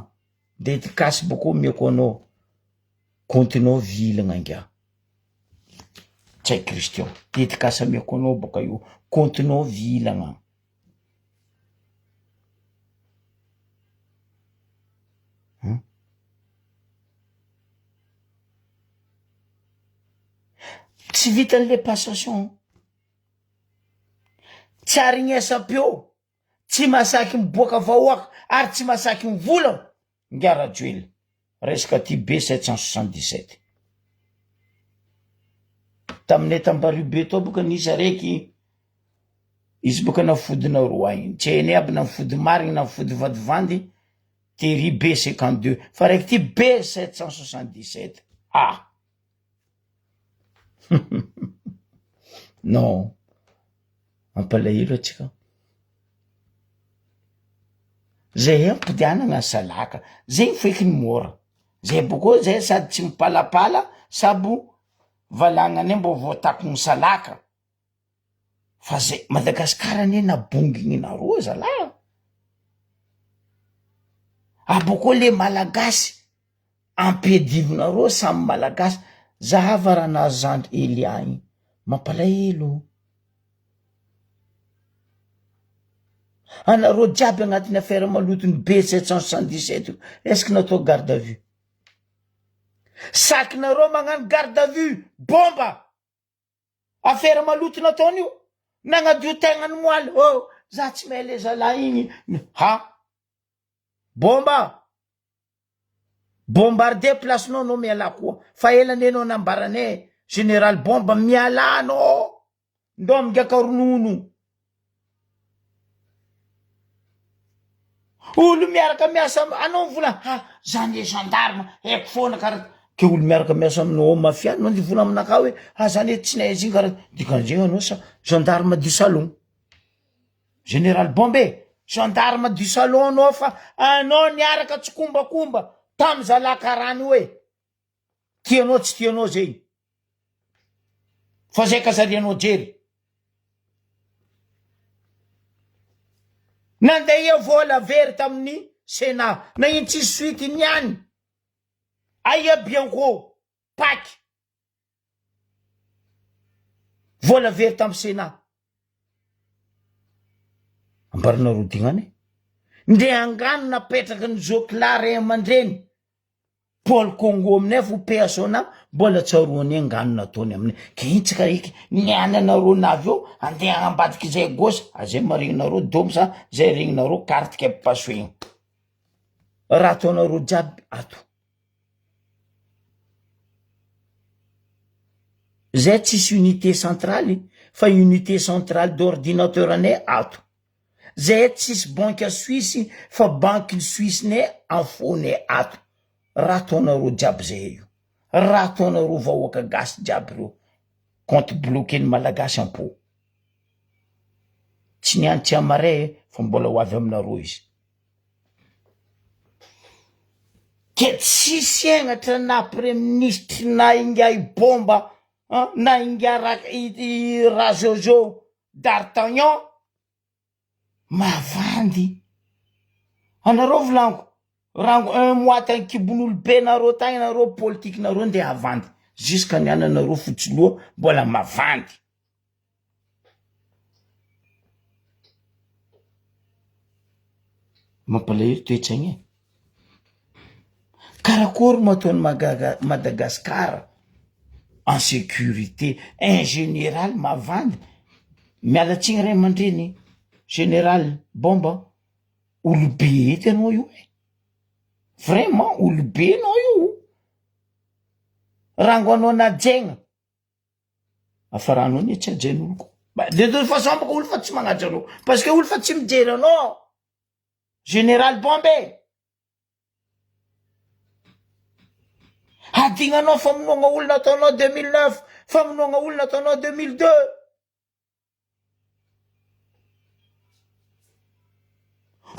Speaker 1: dedikasy bôko omeko anao, compte-nao vilagna ngià, Ntsay Christian, dedikasy ameko anao bôka io, compte-nao vilagna. Tsy vitan'le passation, tsy arignesam-peo, tsy mahasaky miboaka vahoaka ary tsy mahasaky mivolagna ingahy Rajoelina, resaka ty B 777. Taminay t'Amparibe be tao boka nisy araiky, izy boka nafodina roa igny, tsy hainay aby na nifody marigny na nifody vadivandy, tery B 52, fa raiky ty B 777, ah! Non, mampalahelo atsika. Zay ampodianana salaka, zegny feky ny môra, zay bôkô zay sady tsy mipalapala sabo valagnanay mbô voatakony salaka, fa zay Madagasikara anie nabongigny nareo zalah, abôkô le malagasy ampiadivinareo samy malagasy, zahava raha nahazo zandry Elia igny, mampalahelo. Anareo jiaby agnatin'ny affaire maloton'ny B 777 io, est ce que natao garde à vue? Sakinareo magnano garde à vue, bomba! Affaire maloto nataony io, nagnadio tegnany moaly, oh za tsy mahay le zalahy igny, ha! Bomba! Bombarder place-nao anao mialà koa, fa ela anie anao nambaranay général bomba mialà anao. Ndao migaka ronono. Olo miaraka miasa anao mivola ha za ne gendarme haiko foana karaha ke olo miaraka miasa aminao mafia anao nivola aminakahy hoe ha za ne tsy nahay izy igny karaha dikan'izegny anao sa gendarme du salon général bombe gendarme du salon anao fa anao niaraka tsikombakomba tamy zalahy karana io e. Tianao tsy tianao zegny fa zay kazarianao jery. Nandeha vola very tamin'ny Sénat na ino tsisy suite niany. Aia Bianco paky. Vola very tamin'ny Sénat. Ambaranareo dignany e. Ndre angano napetraky ny zokilahy ray aman-dreny. Paul Congo aminay fo paix à son âme mbola tsaroany angano nataony aminay ke iny tsika eky ny ananareo navy eo andeha ambadiky zay gauche azay maregninareo domy sa zay regninareo carte ke pasoegny raha ataonareo jiaby ato zay tsisy unité centrale. fa unité centrale d'ordinateur anay ato. Zahay tsisy banque suisse fa banque suisse nay afoanay ato. Raha ataonareo jiaby zahay io. Raha ataonareo vahoaka gasy jiaby reo. Compte bloqué ny malagasy am-po. Tsy niany tsy hamaray fa mbola ho avy aminareo izy. Ke tsisy henatra na praiministry na ingahy bomba na ingahy ra- Rajojo d'Artagnan mavandy. Anareo volaniko rango un mois tany kibon'olobe nareo tagny nareo politikinareo ndeha havandy jusqu'à niany anareo fotsy loha mbola mavandy. Mampalahelo toetsaigna e! Karakôry moa ataon'i Magaga- Madagasikara en sécurité, un général mavandy, miala tsiny ray aman-dreny, général bomba, olobe ety anao io e, vraiment olobe anao io, rango anao najaigna. Hafaranao anie tsy hajain'olo ko. Ba de toute façon bôka olo fa tsy magnaja anao parce que olo fa tsy mijery anao. Général Bombe. Hadignanao famonoagna olona ataonao 2009, famonoagna olona ataonao 2002.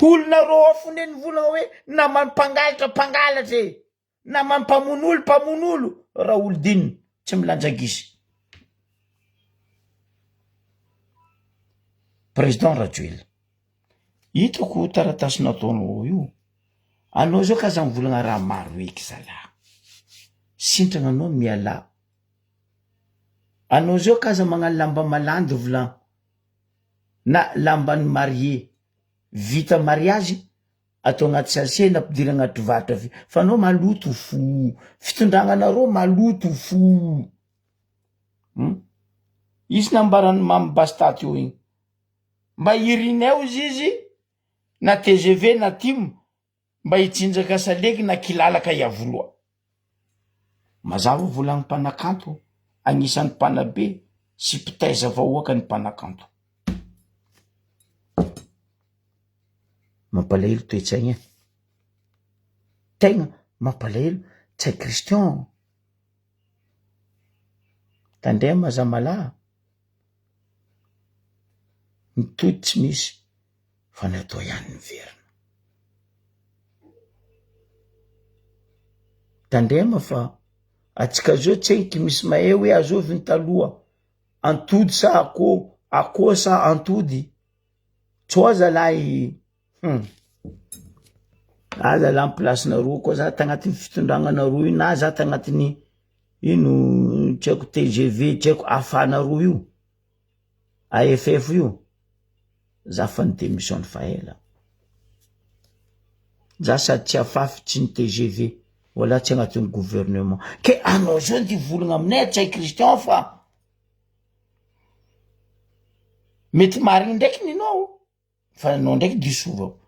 Speaker 1: Olona rô ao fone nivolagna hoe naman'ny mpangalatra mpangalatra e, naman'ny mpamono olo mpamono olo, Raholdina tsy milanja gisa. Président Rajoelina, hitako taratasy nataonao io, anao zao ka aza mivolagna raha maro eky zalahy, sintrana anao mialà. Anao zao k'aza magnano lamba malandy volan na lamban'ny marié vita mariazy atao agnaty sachet na ampidirina agnaty varotra avy fa anao maloto fo fitondragnanareo maloto fo hum izy nambaran'i mamy basta teo igny mba irinay ozy izy na tgv na tim Mba hitsinjaka salegy na kilalaka Iavoloha. Mazava volan'ny mpanakanto, agnisan'ny mpanabe sy mpitaiza vahoaka ny mpanakanto. Mampalahelo toe-tsaigna e! Tegna mampalahelo, Ntsay Christian, tandremo aza malaha, ny tody tsy misy. fa ny atao ihany miverina. Tandrema fa atsika zao tsenky misy mahay hoe azovy ny taloha antody sa akoho, akoho sa antody, tsao zalahy hum ah zalahy amy place-nareo koa za tagnatin'ny fitondragnanareo io na za tagnatin'ny ino tsy haiko tgv tsy haiko afanareo io. AFF io za fa ni demissionne fa ela, za sady tsy afafy tsy ny tgv wala tsy agnatin'ny gouvernement, ke anao zao nde hivolagna aminay Ntsay Christian fa mety marigny ndraiky ninao fa anao ndraiky diso avao,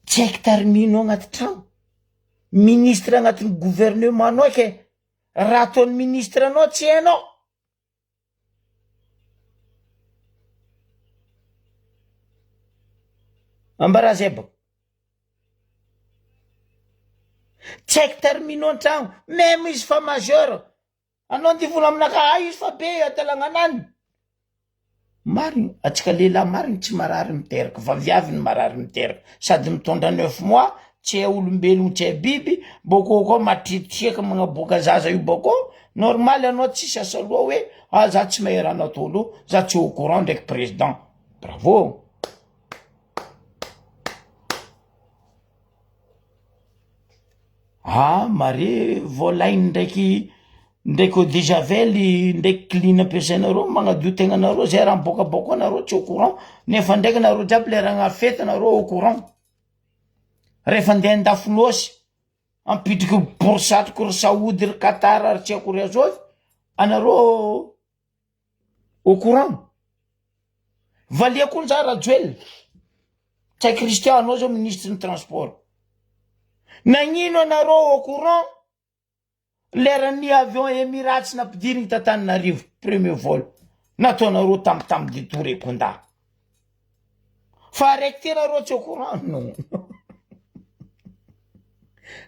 Speaker 1: tsy haiky tariminao agnaty tragno, ministre agnatin'ny gouvernement anao ke raha ataon'ny ministre anao tsy hainao. Ambarà zay bako. Tsy haiko termino an-tragno, meme izy fa majeur, anao andeha hivola aminakahy, ah izy fa be adalagna anany. Marigny, antsika lehilahy marigny tsy marary miteraka fa viavy ny marary miteraka, sady mitondra neuf mois, tsy hay olombelogno tsy hay biby, bôkô koa matrititriaka magnaboaka zaza io bôkô, normal anao tsisy asa loha hoe ah za tsy mahay raha natao loha, za tsy au courant ndraiky président, bravo. Ah mare voalainy ndraiky ndraiky eau de javel ndraiky klin ampiasainareo magnadio tegnanareo zay raha miboakaboaka ao nareo tsy au courant nefa ndraiky nareo jiaby le raha fety nareo au courant rehefa andeha andafinosy ampidriky bory satroko ry saody ry qatar ry tsy haiko ry azovy anareo au courant valia koa za rajoelina Ntsay Christian anao zao ministre ny transport nagnino anareo au courant leran'ny avion Emirates nampidirigny t'Antananarivo premier vol. Nataonareo tambitamby de Touré-Kunda. Fa araiky ty nareo tsy au courant non.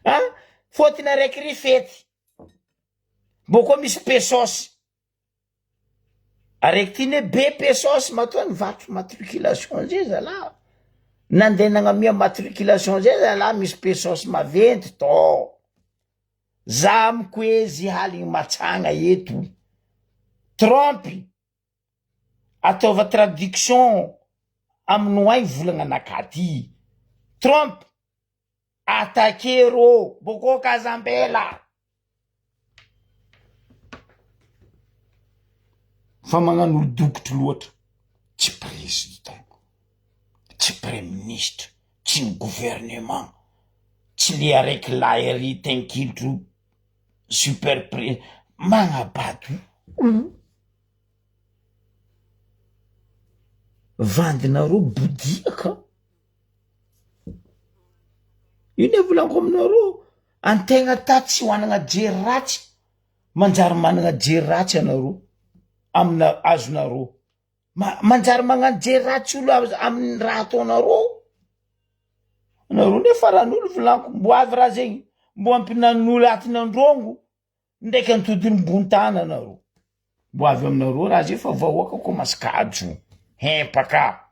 Speaker 1: An? Fôtony araiky ry fety. Mbô koa misy pesos. Araiky ty ne be pesos matoa nivarotry matriculation zay zalah. Nandeha nagnamia matriculation zay zalah misy pesos maventy tô. Za mikoezy haligny matsagna eto. Trump ataova traduction aminoay volagna anakahy ty. Trump attaquer rô bôkô kazambela. Fa magnano olo dokotry loatra, tsy président, tsy praiminisitra, tsy ny gouvernement, tsy le araiky lahy ary tainkilotro super pré magnabado olo. Vandinareo bodiaka. Io ne volaniko aminareo, antegna ta tsy hoanagna jery ratsy, manjary managna jery ratsy anareo amina azonareo, ma- manjary magnano jery ratsy olo az- amin'ny raha ataonareo, anareo nefa raha n'olo volaniko, mbo avy raha zegny, mbo ampinan'olo atin'androngo ndraiky antodiny bontana anareo. Mbo avy aminareo raha zay fa vahoaka ko masikajo hempaka.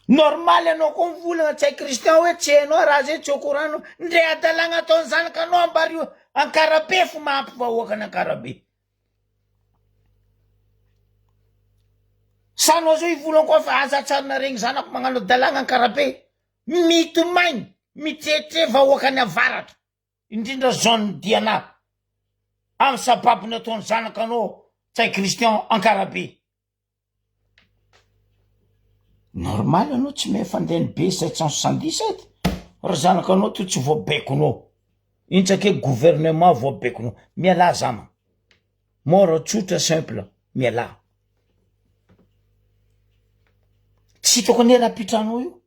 Speaker 1: Normal anao koa mivolagna tsy hay Christian hoe tsy hainao raha zay tsy au courant anao ndre hadalagna ataon'ny zanakanao ambario Ankarabe fo mahampy vahoakan'i Ankarabe. Sa anao zao hivolagna koa fa aza atsarina regny zanako magnano hadalagna Ankarabe. Mitomagny, mitretre vahoakan'ny avaratra, indrindra zone Diana, amin'ny sababony ataon'ny zanakanao Ntsay Christian Ankarabe. Normal anao tsy mahay fandeha ny B 777 ry zanakanao to tsy voabekonao. Intsake gouvernement voabekonao. Mialà zama. Mora tsotra simple mialà. Tsy hitako anie raha pitranao io.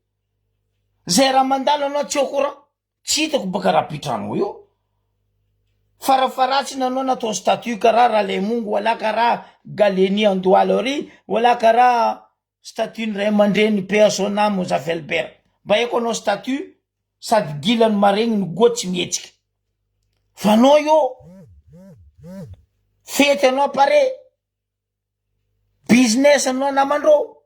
Speaker 1: Zay raha mandalo anao tsy au courant. Tsy hitako baka raha pitranao io. Farafaharatsiny anao natao statut karaha Ralaimongo wala karaha Gallieni Andohalo ary wala karaha statut ny ray aman-dreny paix à son âme Zafy Albert. Mba haiko anao statut sady gila no maregny no goa tsy mihetsika. Fa anao io fety anao pare. Business anao namandreo.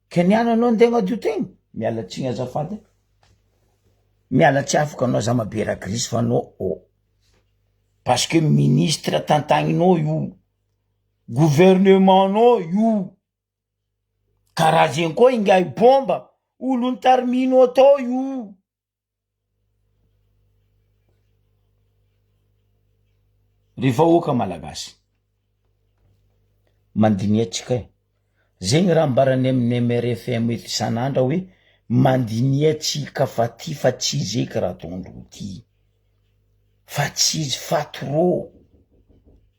Speaker 1: Keniana anao ndeha agnadio tegna? Miala tsigny azafady e. Miala tsy afaka anao za mabera gris fa anao ô. Parce que ministre tantagninao io, gouvernement nao io. Karaha zegny koa ingahy bomba, olo nitariminao tao io. Ry vahoaka malagasy, mandiniha tsika e, zegny raha ambarany amin'ny MRFM eto isan'andra hoe mandiniha tsika fa ty fa tsy izy eky raha ataondreo ty, fa tsy izy fa trop,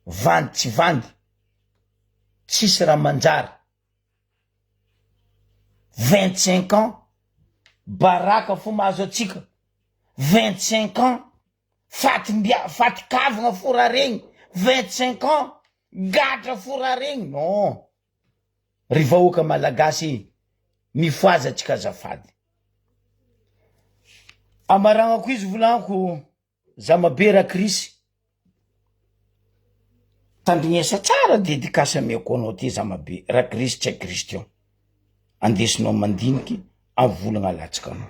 Speaker 1: vandy tsy vandy, tsisy raha manjary. 25 ans baraka fo mahazo atsika 25 ans fatim-bia fatin-kavagna fo raha regny 25 ans gadra fo raha regny non ry vahoaka malagasy e mifohaza atsika azafady amaragnako izy volaniko Zama-be Rakrisy, tandrignesa tsara dedicace ameko anao ty Zama-be Rakrisy tsy hay Christian, andesinao mandiniky amy volagna alatsaka anao.